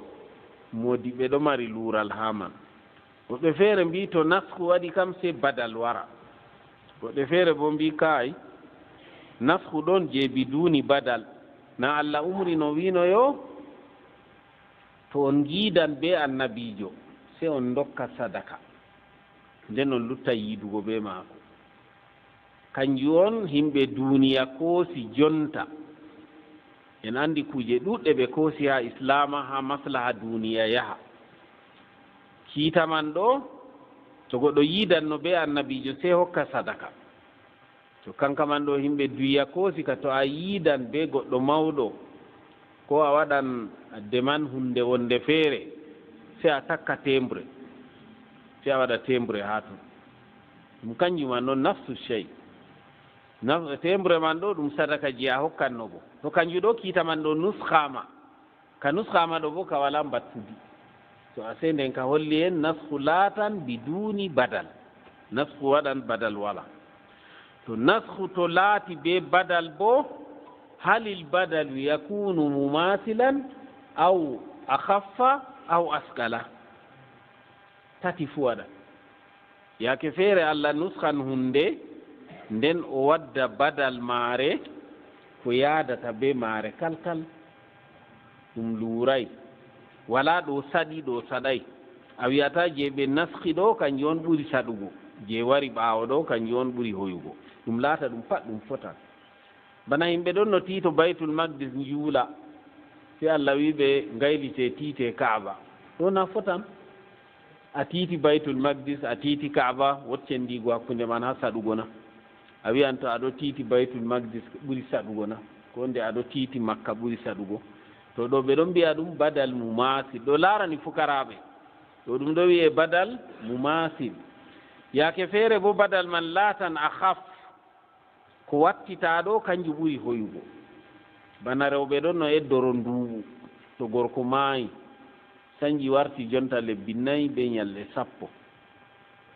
moodiɓɓe ɗo mari luural haa man. Woɓɓe feere mbi'i to naskhu waɗi kam, sey badal wara. Woɓɓe feere boo mbi'i kaay, naskhu ɗon jey biduuni badal. Na Allah umri no wi'no yo, to on ngiidan bee annabiijo, sey on ndokka sadaka. Nden on lutta yiidugo bee maako. Kanjum on yimɓe duuniya koosi jonta. En anndi kuuje ɗuuɗɗe ɓe koosi haa Islaama, haa maslaha duuniya yaha. Kiita man ɗo, to goɗɗo yiidanno bee annabiijo, sey hokka sadaka. To kanka man ɗo, yimɓe duya koosi ka, to a yiidan bee goɗɗo mawɗo, ko a waɗan deman huunde wonde feere, sey a takka teembre, sey a waɗa teembre haa ton. Ɗum kanjum man ɗon nafsu sey. Naf-, teembre man ɗo, ɗum sadaka je a hokkanno bo. To kanjum ɗo, kiita man ɗo nuskhaama. Ka nuskhaama ɗo bo, ka walaa mbattudi. To a sey nden ka holli en nasku laatan biduni badal. Nasku waɗan badal wala. To nasku to laati be badal bo, halil badalu yakunu mumasilan aw akhaffa aw asqala. Tati fu waɗa. Yaake feere Allah nuskan hunde, nden o wadda badal maare ko yaadata be maare kalkal. Ɗum luuray. Walaa ɗo saɗi, ɗo saɗay. A wi'ata je ɓe naski ɗo, kanjum on ɓuri saɗugo. Je wari ɓaawo ɗo, kanjum on ɓuri hoyugo. Ɗum laata ɗum pat ɗum fotan. Bana himɓe ɗon no tiito Baytul Maqdis njuula, sey Allah wi'i ɓe ngaylite tiite Kaaba. Ɗo na fotan. A tiiti Baytul Maqdis, a tiiti Kaaba, wot cendiigo hakkunde man haa saɗugo na? A wi'an to a ɗo tiiti Baytul Maqdis ɓuri saɗugo na? Ko nde a ɗo tiiti Makka ɓuri saɗugo? To ɗo ɓe ɗon mbi'a ɗum badal mumasil. Ɗo laarani fukaraaɓe. Ɗo ɗum ɗo wi'e badal mumasil. Yaake feere bo badal man laatan akhaf. Ko wattitaa ɗo, kanjum ɓuri hoyugo. Bana rewɓe ɗon no eddoro nduuɓu. To gorko maayi, sanji warti jonta lebbi nayi be nyalɗe sappo.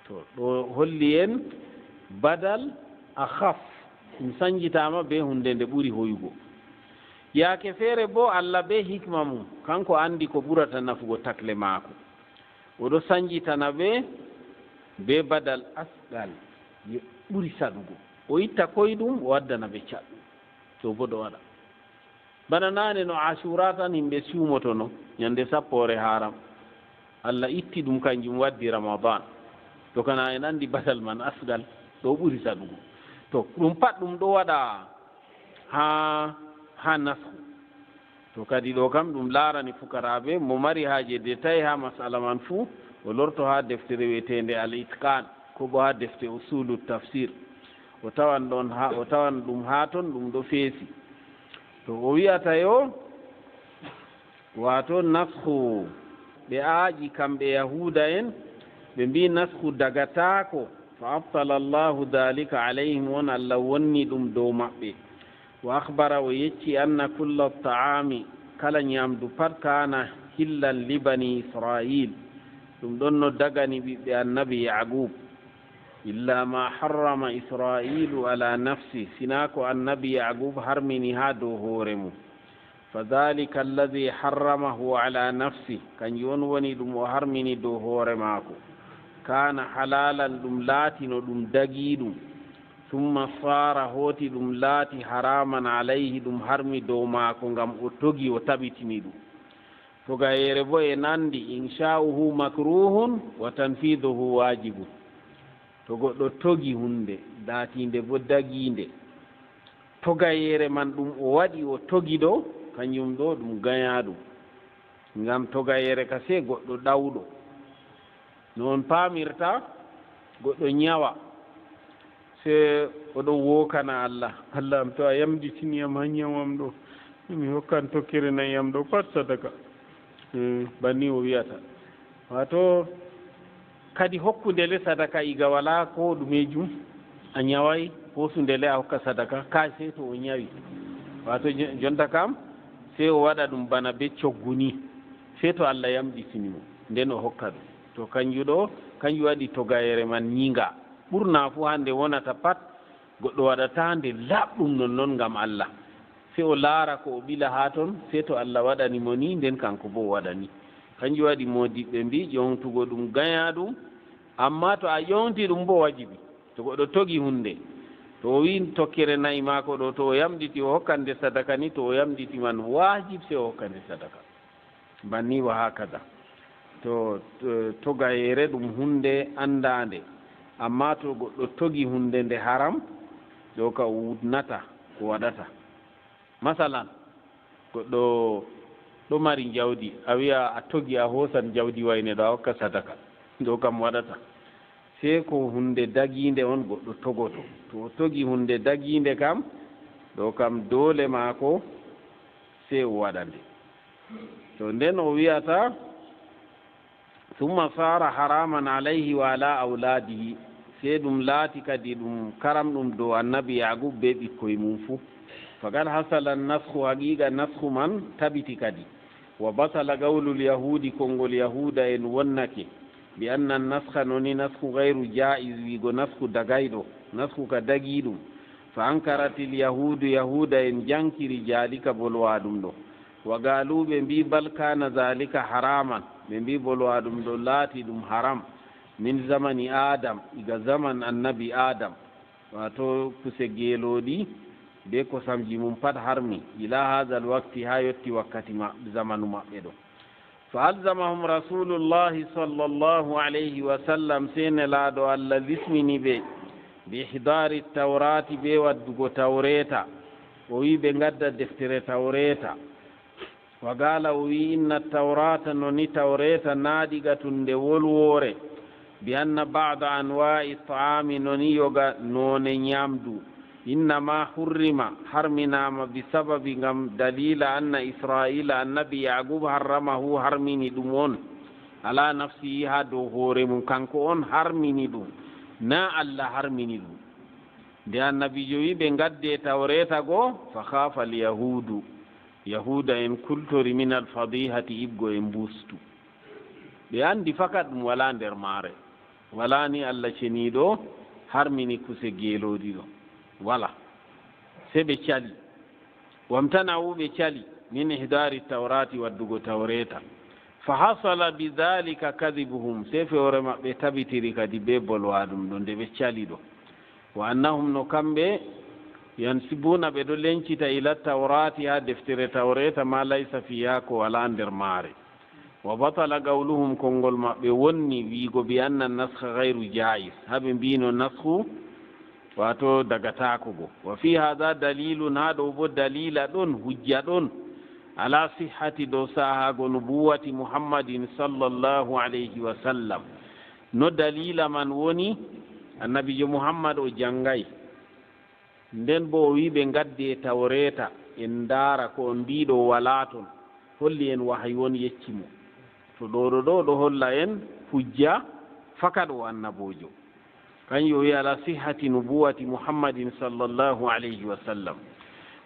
To, ɗo holli en badal akhaf. Ɗum sanjitaama be hunde nde ɓuri hoyugo. Yaake feere bo, Allah be hikma mum, kanko andi ko ɓurata nafugo takle maako. O ɗo sanjitana ɓe be badal asqal, yo ɓuri saɗugo. O itta koyɗum, o waddana ɓe caɗɗum. To bo ɗo waɗa. Bana naane no Ashura tan himɓe suumotono, nyande sappoore Haram. Allah itti ɗum, kanjum waddi Ramadan. To kana en andi badal man asqal, ɗo ɓuri saɗugo. To, ɗum pat ɗum ɗo waɗa haa, haa nasku. To kadi ɗo kam ɗum laarani fukaraaɓe, mo mari haaje detay haa masala man fuu, o lorto haa deftere wi'eteende Al-Itqan, ko bo haa defte Usulu Tafsir. O tawan ɗon haa, o tawan ɗum haa ton ɗum ɗo feesi. To o wi'ata yo, waato nasku, ɓe aaƴi kamɓe Yahuuda en, ɓe mbi'i nasku dagataako, fa abtala Allahu dhalika alayhim, on Allah wonni ɗum dow maɓɓe. Wa akhbara, o yecci, anna kulla ta'ami, kala nyamdu pat, kana hillan li bani Isra'il, ɗum ɗon no dagani ɓiɓɓe annabi Ya'qub. Illa ma harrama Isra'ilu ala nafsi, sina ko annabi Ya'qub harmini haa dow hoore mum. Fa dhalika alladhi harramahu ala nafsi, kanjum on woni ɗum o harmini dow hoore maako. Kana halalan, ɗum laatino ɗum dagiiɗum. Thumma sara, hooti ɗum laati haraman alayhi, ɗum harmi dow maako ngam o togi, o tabitini ɗum. Togayeere bo e nandi, insha'uhu makruhun wa tanfidhuhu wajibun. To goɗɗo togi hunde, laatiinde bo dagiinde, togayeere man ɗum o waɗi, o togi ɗo, kanjum ɗo ɗum gayaɗum. Ngam togayeere ka sey goɗɗo ɗawɗo. No on paamirta, goɗɗo nyawa, sey o ɗon wookana Allah, "Allah am, to a yamɗitini yam haa nyawu am ɗo, mi hokkan tokkere na'i am ɗo pat sadaka." Eh, banni o wi'ata. Waato, kadi hokkunde le sadaka iga walaa ko ɗumeejum, a nyaway, hoosunde le a hokka sadaka, kaay sey to o nyawi. Waato, jon-, jonta kam, sey o waɗa ɗum bana bee coggu ni, sey to Allah yamɗitini mo, nden o hokka ɗum. To kanjum ɗo, kanjum waɗi togayeere man nyiŋga. Ɓurna fuu haa nde wonata pat, goɗɗo waɗataa nde laaɓɗum nonnon ngam Allah. Sey o laara ko o ɓila haa ton, sey to Allah waɗani mo ni, nden kanko boo o waɗa ni. Kanjum waɗi moodiɓɓe mbi'i ƴoontugo ɗum gayaaɗum, ammaa to a ƴoonti ɗum boo wajibi. To goɗɗo togi huunde, to o wi'i tokkere na'i maako ɗo, to o yamɗiti o hokkan nde sadaka ni, to o yamɗiti man waajib sey o hokka nde sadaka. Banni wa haakada. To, to, togayeere ɗum huunde anndaande. Ammaa to goɗɗo togi huunde nde haram, ɗo ka o wudnata, ko waɗata. Masalan, goɗɗo ɗo mari njawdi, a wi'a a togi a hoosan njawdi wayne ɗo a hokka sadaka. Ɗo kam waɗata. Sey ko huunde dagiinde on goɗɗo togoto. To o togi huunde dagiinde kam, ɗo kam doole maako sey o waɗa nde. To nden o wi'ata, "Summa saara haraman alayhi wa ala awlaadihi." Sey ɗum laati kadi ɗum karamɗum dow annabi Ya'qub bee ɓikkoy mum fuu. Faqad hasala nasku, haqiiqa nasku man tabiti kadi. Wa batala qawlul yahuudi, konngol yahuuda en wonnake, bi anna naskha, no ni naskhu gayru jaa'iz, wiigo naskhu dagayɗo, naskhu ka dagii ɗum. Fa ankaratil yahuudu, yahuuda en jankiri, jaalika, bolwaa ɗum ɗo. Wa gaalu, ɓe mbii, bal kaana zaalika haraaman, ɓe mbii bolwaa ɗum ɗo laati ɗum haram, min zamani Aadam, iga zaman annabi Aadam. Waato kuse geelooɗi bee kosamji mum pat harmi, ila haazal wakti, haa yotti wakkati ma-, zamanu maɓɓe ɗo. Fa alzamahum Rasuulullaahi sallallaahu alayhi wa sallam, sey Nelaaɗo Allah lismini ɓe, bi ihdaari tawraati, bee waddugo tawreeta. O wi'i ɓe ngadda deftere tawreeta. Wa qaala, o wi'i, inna tawraata, no ni tawreeta, naadiqatun, nde wolwoore, bi anna ba'da anwaa'i ta'aami, no ni yoga noone nyaamdu, innama hurrima, harminaama, bi sababi, ngam daliila, anna Israa'iila, annabi Ya'quub, harramahu, harmini ɗum on, ala nafsihi, haa dow hoore mum, kanko on harmini ɗum, naa Allah harmini ɗum. Nde annabiijo wi'i ɓe ngaddee tawreeta go, fa khaafa al yahuudu, yahuuda en kultori, min al fadihati, iɓgo e mbustu. Ɓe anndi fakat ɗum walaa nder maare. Walaa ni Allah ceniiɗo harmini kuse geelooɗi ɗo. Walaa. Sey ɓe cali. Wamtana'u, ɓe cali, min ihdaari tawraati, waddugo tawreeta. Fa hasala bi dhalika kadhibuhum, sey fewre maɓɓe tabitiri kadi bee bolwaa ɗum ɗo nde ɓe cali ɗo. Wa annahum, no kamɓe, yansibuuna, ɓe ɗo lencita, ila tawraati, haa deftere tawreeta, ma laysa fiha, ko walaa nder maare. Wa batala qawluhum, konngol maɓɓe wonni wi'igo, bi anna naskha gayru jaa'iz, haa ɓe mbi'no naskhu, waato dagataako go. Wa fi haadha daliilun, haa ɗo boo daliila ɗon, hujja ɗon, ala sihhati, dow saahaago, nubuwwati Muhammadin sallallaahu alayhi wa sallam. No daliila man woni, annabiijo Muhammad o janngay. Nden boo o wi'i ɓe ngaddee tawreeta, en ndaara ko on mbiiɗo walaa ton. Holli en wahayu on yecci mo. To ɗo ɗo ɗo, ɗo holla en hujja fakat o annaboojo. Kanjum o wi'i ala sihhati nubuwwati Muhammadin sallallahu alayhi wa sallam.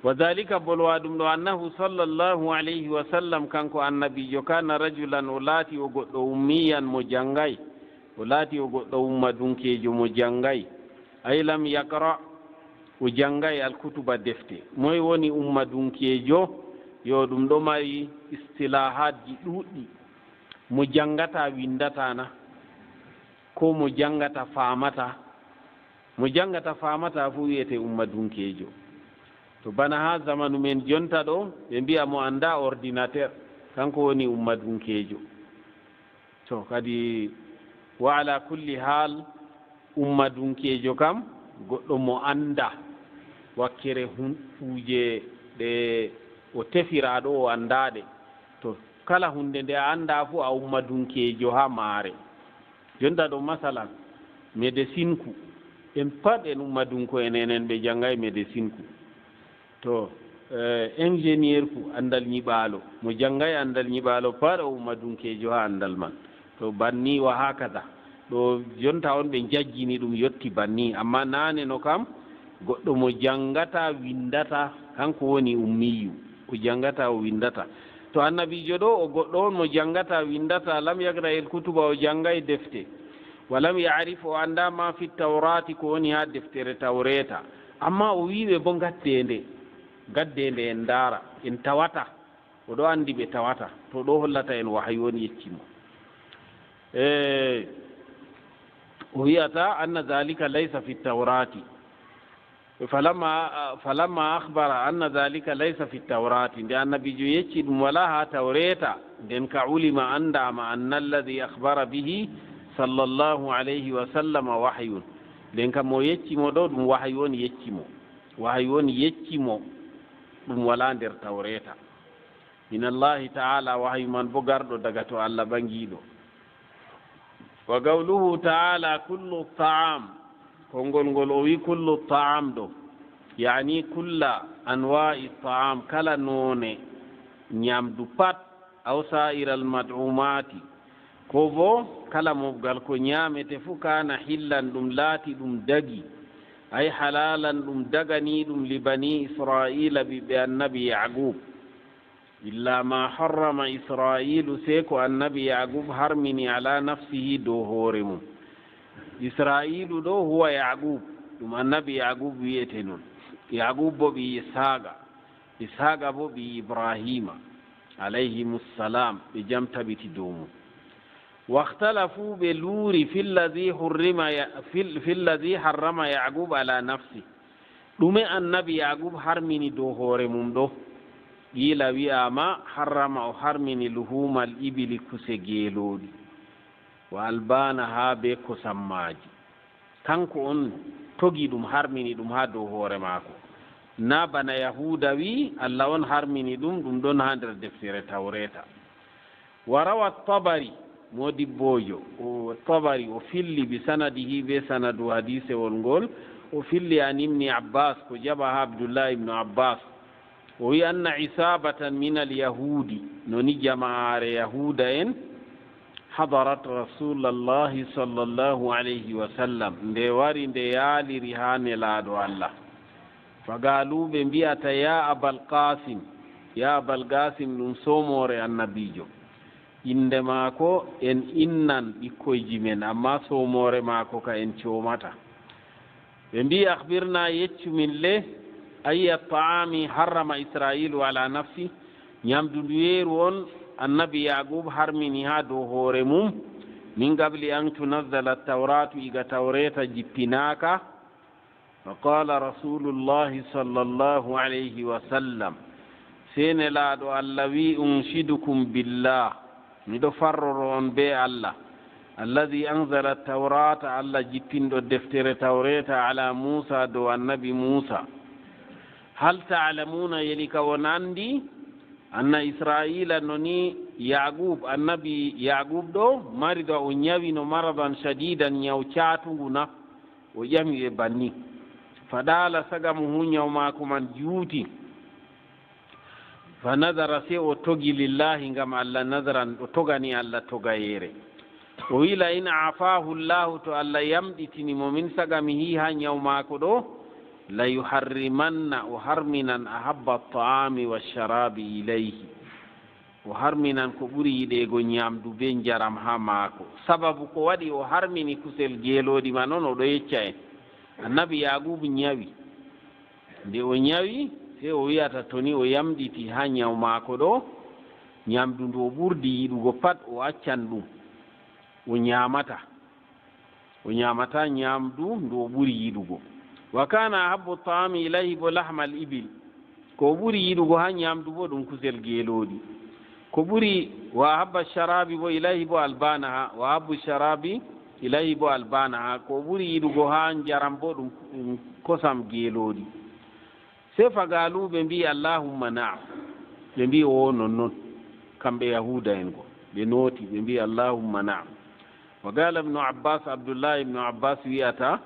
Wa dhalika, bolwa ɗum ɗo, annahu sallallahu alayhi wa sallam, kanko annabiijo, kana rajulan, o laati o goɗɗo, ummiyan, mo janngay. O laati o goɗɗo ummadunkeejo mo janngay. Ay lam yaqra, o janngay alkutuba, defte. Moy woni ummadunkeejo? Yo, ɗum ɗo mari istilahaatji ɗuuɗɗi. Mo janngata winndata na? Ko mo janngata faamata? Mo janngata faamata fuu wi'ete ummadunkeejo. To bana haa zamanu men jonta ɗo, ɓe mbi'a mo annda ordinateur, kanko woni ummadunkeejo. To kadi, wa ala kulli haal, ummadunkeejo kam, goɗɗo mo annda wakkere hun-, kuuje ɗe o tefiraaɗo, o annda ɗe. To kala huunde nde a annda fuu, a ummadunkeejo haa maare. Jonta ɗo, masalan, medesinku, en pat en ummadunko en, enen ɓe janngay medesinku. To, eh, ingénieur ku anndal nyiɓaalo, mo janngay anndal nyiɓaalo pat o ummadunkeejo haa anndal man. To banni wa hakaza. Ɗo jonta on ɓe njajjini ɗum yotti banni. Amma naane no kam, goɗɗo mo janngata, winndata, kanko woni ummiyu. O janngata, o winndata. To annabiijo ɗo, o goɗɗo on mo janngata, winndata, lam yaqra il kutuba, o janngay defte. Wa lam ya'rif, o annda ma fi tawrati, ko woni haa deftere tawreeta. Amma o wi'i ɓe bo, ngaddee nde, ngaddee nde en ndaara, en tawata. O ɗo anndi ɓe tawata. To ɗo hollata en wahayu on yecci mo. E, o wi'ata, anna dhalika laysa fi tawrati. Falamma, falamma akhbara anna dhalika laysa fi tawrati, nde annabiijo yecci ɗum walaa haa tawreeta, nden ka ulima, anndaama, anna alladhi akhbara bihi sallallahu alayhi wa sallama wahyun. Nden kam mo yecci mo ɗo, ɗum wahayu on yecci mo. Wahayu on yecci mo, ɗum walaa nder tawreeta. Min Allahi ta'ala, wahayu man bo garɗo daga to Allah Ɓaŋgiiɗo. Wa qawluhu ta'ala, kullu ta'am, konngol ngol o wi kullu ta'am ɗo, yani kulla anwa'i ta'am, kala noone nyamdu pat, aw sa'iral mat'umati, ko bo kala mobgal ko nyamete fu, kana hillan, ɗum laati ɗum dagi, ay halalan, ɗum dagani ɗum, li bani Isra'ila, ɓiɓɓe annabi Ya'qub. Illa ma harrama Isra'ilu, sey ko annabi Yaqub harmini ala nafsihi, dow hoore mum. Isra'ilu ɗo huwa Yaqub, ɗum annabi Yaqub wi'ete non. Yaqub bo ɓii Ishaqa, Ishaqa bo ɓii Ibrahima, alayhimus salam, ɓe jam tabiti dow mum. Wakhtalafu, ɓe luuri, fil ladhi hurrima ya-, fil, fil ladhi harrama Yaqub ala nafsi. Ɗume annabi Yaqub harmini dow hoore mum ɗo? Qiila, wi'aama, harrama, o harmini luhumal ibili, kuse geelooɗi, wa albanaha, be kosam maaji. Kanko on togi ɗum, harmini ɗum haa dow hoore maako. Na bana Yahuuda wi'i, Allah on harmini ɗum, ɗum ɗon haa nder deftere Tawreeta. Wa rawa Tabari, moodibboojo, o Tabari, o filli bi sanadihi, be sanadu hadiisewol ngol, o filli an Ibni Abbas, ko jaɓa haa Abdullahi ibnu Abbas. O wi'i, anna isabatan min al yahudi, no ni jama'aare Yahuuda en, hadarat Rasulallahi sallallahu alayhi wa sallam, nde wari nde yaaliri haa Nelaaɗo Allah. Fagalu, ɓe mbi'ata, ya Abal Qasim, ya Abal Qasim, ɗum soomoore annabiijo. Innde maako en innan ɓikkoyji men, ammaa soomoore maako ka en coomata. Ɓe mbi'i, akhbirna, yeccu min le, ayya ta'ami harrama Isra'ilu ala nafsi, nyamdu nduyeeru on annabi Yaqub harmini haa dow hoore mum, min qabli an tunazzala tawratu, iga tawreeta jippinaaka. Fa qala Rasulullahi sallallahu alayhi wa sallam, sey Nelaaɗo Allah wi'i, unshidukum billah, miɗo farroro on be Allah, alladhi anzala tawrata, Allah jippinɗo deftere Tawreeta, ala Muusa, dow annabi Muusa. Hal ta'lamuna, yeli ka on anndi, anna Isra'iila, no ni Yaqub, annabi Yaqub ɗo, marida, o nyawino maradan shadidan, nyaw caatungu na? O ƴami ɓe banni. Fadala sagamuhu, nyaw maako man juuti. Fa nadara, sey o togi, lillahi, ngam Allah, nadran, o togani Allah togayeere. O wi'i, la in afahu Allahu, to Allah yamɗitini mo, min sagamihi, haa nyaw maako ɗo, la yuharrimanna, o harminan, ahabba ta'ami wa sharabi ilayhi. O harminan ko ɓuri yiɗeego nyaamdu bee njaram haa maako. Sababu ko waɗi o harmini kusel geelooɗi man on, o ɗo yecca en. Annabi Yaaquubu nyawi. Nde o nyawi, sey o wi'ata to ni o yamɗiti haa nyaw maako ɗo, nyaamdu ndu o ɓurdi yiɗugo pat o accan ɗum. O nyaamata. O nyaamata nyaamdu ndu o ɓuri yiɗugo. Wa kana ahabbu ta'ami ilayhi bo lahmal ibil. Ko o ɓuri yiɗugo haa nyaamdu bo ɗum kusel geelooɗi. Ko ɓuri, wa ahabba sharabi bo ilayhi bo albanaha. Wa ahabbu sharabi ilayhi bo albanaha. Ko o ɓuri yiɗugo haa njaram bo ɗum, ɗum kosam geelooɗi. Sey fagalu ɓe mbi'i, "Allahumma na'am." Ɓe mbi'i, "O nonnon." Kamɓe Yahuuda en go. Ɓe nooti, ɓe mbi'i, "Allahumma na'am." Wa qala Ibnu Abbas, Abdullahi Ibnu Abbas wi'ata,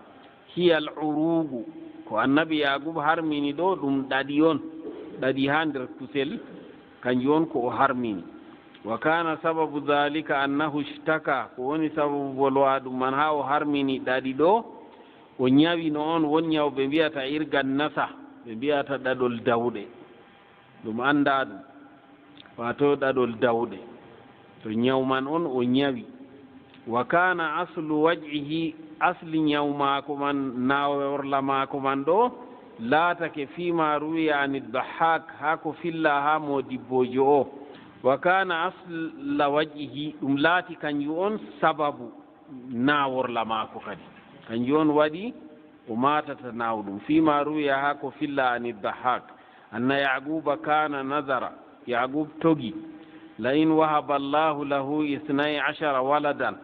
"Hiya al-urugu." Ko Annabi Yaaquub harmini ɗo, ɗum ɗaɗi on. Ɗaɗi haa nder kusel, kanjum on ko o harmini. Wa kana sababu dhalika annahu ishtaka. Ko woni sababu bolwa ɗum man haa o harmini ɗaɗi ɗo? O nyawi no on, won nyaw ɓe mbi'ata irgan nasa, ɓe mbi'ata ɗaɗol dawɗe. Ɗum anndaa ɗum. Waato ɗaɗol dawɗe. To nyaw man on o nyawi. Wa kana aslu waj'ihi, asli nyaw maako man, naworla maako man ɗo, laatake fima ruwiya an Dahhak, haa ko filla haa moodibboojo o. Wa kana asla waj'ihi, ɗum laati kanjum on sababu naworla maako kadi. Kanjum on waɗi o maatata nawɗum. Fima ruwiya, haa ko filla an Dahhak, anna Yaaquuba kana nadara, Yaaquub togi, la in wahaba Allahu lahu isnay ashara waladan,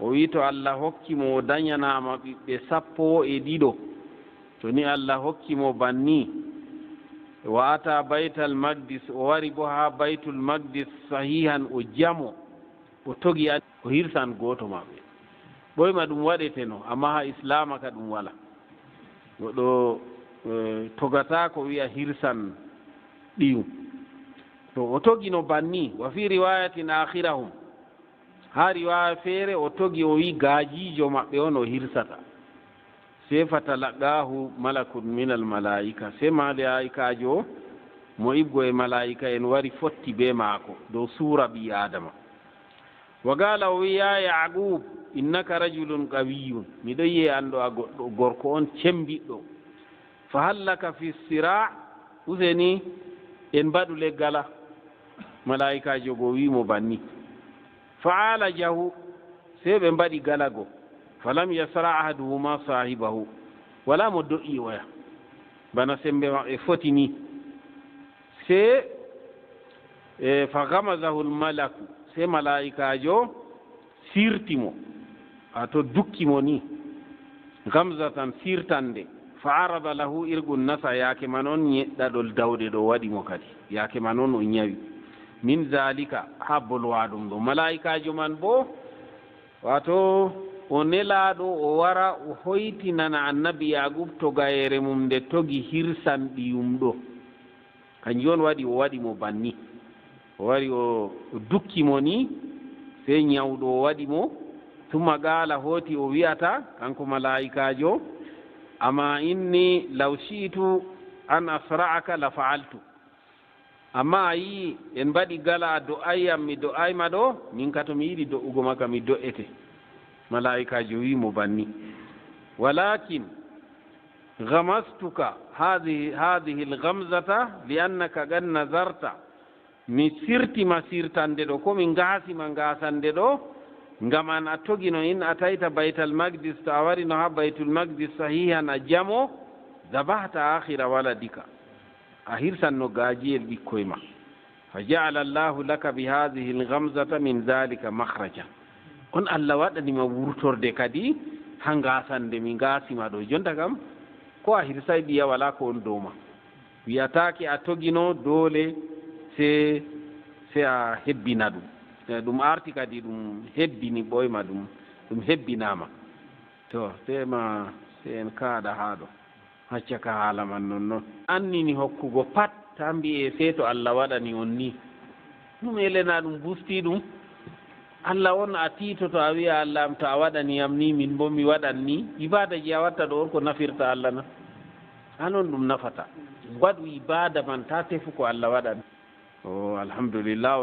o wi to Allah hokki mo o danyanaama ɓiɓɓe sappo e ɗiɗo, to ni Allah hokki mo banni, wa ata Baytal Maqdis, o wari bo haa Baytul Maqdis sahihan, o jamo, o togi an, o hirsan gooto maɓɓe. Ɓoyma ɗum waɗeteno, amma haa Islaama ka ɗum wala. Goɗɗo, eh, togataako wi'a hirsan ɓiyum. To o togino banni, wa fi riwayatin akhirahum. Haa riwaya feere o togi o wi gaajiijo maɓɓe on o hirsata. Sey fatalaqahu malakun minal malaa'ika. Sey malaa'ikaajo Mo ibgo e malaa'ika en wari fotti bee maako dow suura ɓii-aadama. Wa qaala, o wi'i, yaa Ya'quub, innaka rajulun qawiyyun, miɗo yi'e an ɗo a goɗɗo gorko on cembiɗɗo. Fa hal laka fi siraa', useni en mbaɗu leggala. Malaa'ikaajo go wi'i mo banni. Fa aalajahu, sey ɓe mbaɗi gala go. Falam yasra' ahaduhuma saahibahu, walaa mo do'i oya. Bana sembe maɓɓe foti ni. Sey, e, fa gamazahu almalaku, sey malaa'ikaajo sirti mo, waato dukki mo ni, gamzatan, sirtande. Fa arada lahu irqun nasa, yaake man on nyeɗɗaɗol dawɗe ɗo waɗi mo kadi, yaake man on o nyawi. Min zalika, haa bolwaɗum ɗo. Malaa'ikaajo man boo, waato o nelaaɗo o wara o hoytinana annabi Yaqub togayeere mum nde togi hirsan ɓiyum ɗo. Kanjum on waɗi o waɗi mo banni. O wari o, o dukki mo ni, sey nyawɗo o waɗi mo. Summa qaala, hooti o wi'ata, kanko malaa'ikaajo, amma inni law shi'tu an asra'aka la fa'altu. Amma a yi'i en mbaɗi gala a do'aay yam, mi do'aay ma ɗo, min ka to mi yiɗi do'ugo ma ka mi do'ete. Malaa'ikaajo wi'i mo banni. Walakin gamastuka hadhihi, hadhihi al-ghamzata li annaka qad nazarta. Mi sirti ma sirtande ɗo, ko mi ngaasi ma ngaasande ɗo, ngam an a togino in atayta Baytal Maqdis, to a warino haa Baytul Maqdis sahihan a jamo, dhabahta akhira waladika. A hirsanno gaajiyel ɓikkoy ma. Fa ja'ala Allahu laka bi hadhihi al-ghamzata min dhalika makhrajan. On Allah waɗani ma wurtorde kadi haa ngaasande mi ngaasi ma ɗo. Jonta kam, ko a hirsay ɓiya walaa ko on dow ma. Wi'ataake a togino doole sey, sey a hebbina ɗum. E, ɗum arti kadi ɗum hebbini ɓooyma ɗum, ɗum hebbinaama. To, sey ma, sey en kaaɗa haa ɗo. Acca ka haala man non non. Annini hokkugo pat, taa mbi'e sey to Allah waɗani on ni. Ɗum elena ɗum busti ɗum. Allah on a tiitoto a wi'a Allah am to a waɗani yam ni min boo mi waɗan ni. Ibaada je a watta ɗo on ko nafirta Allah na? An on ɗum nafata. Waɗu ibaada man taa tefu ko Allah waɗani. O alhamdulillah.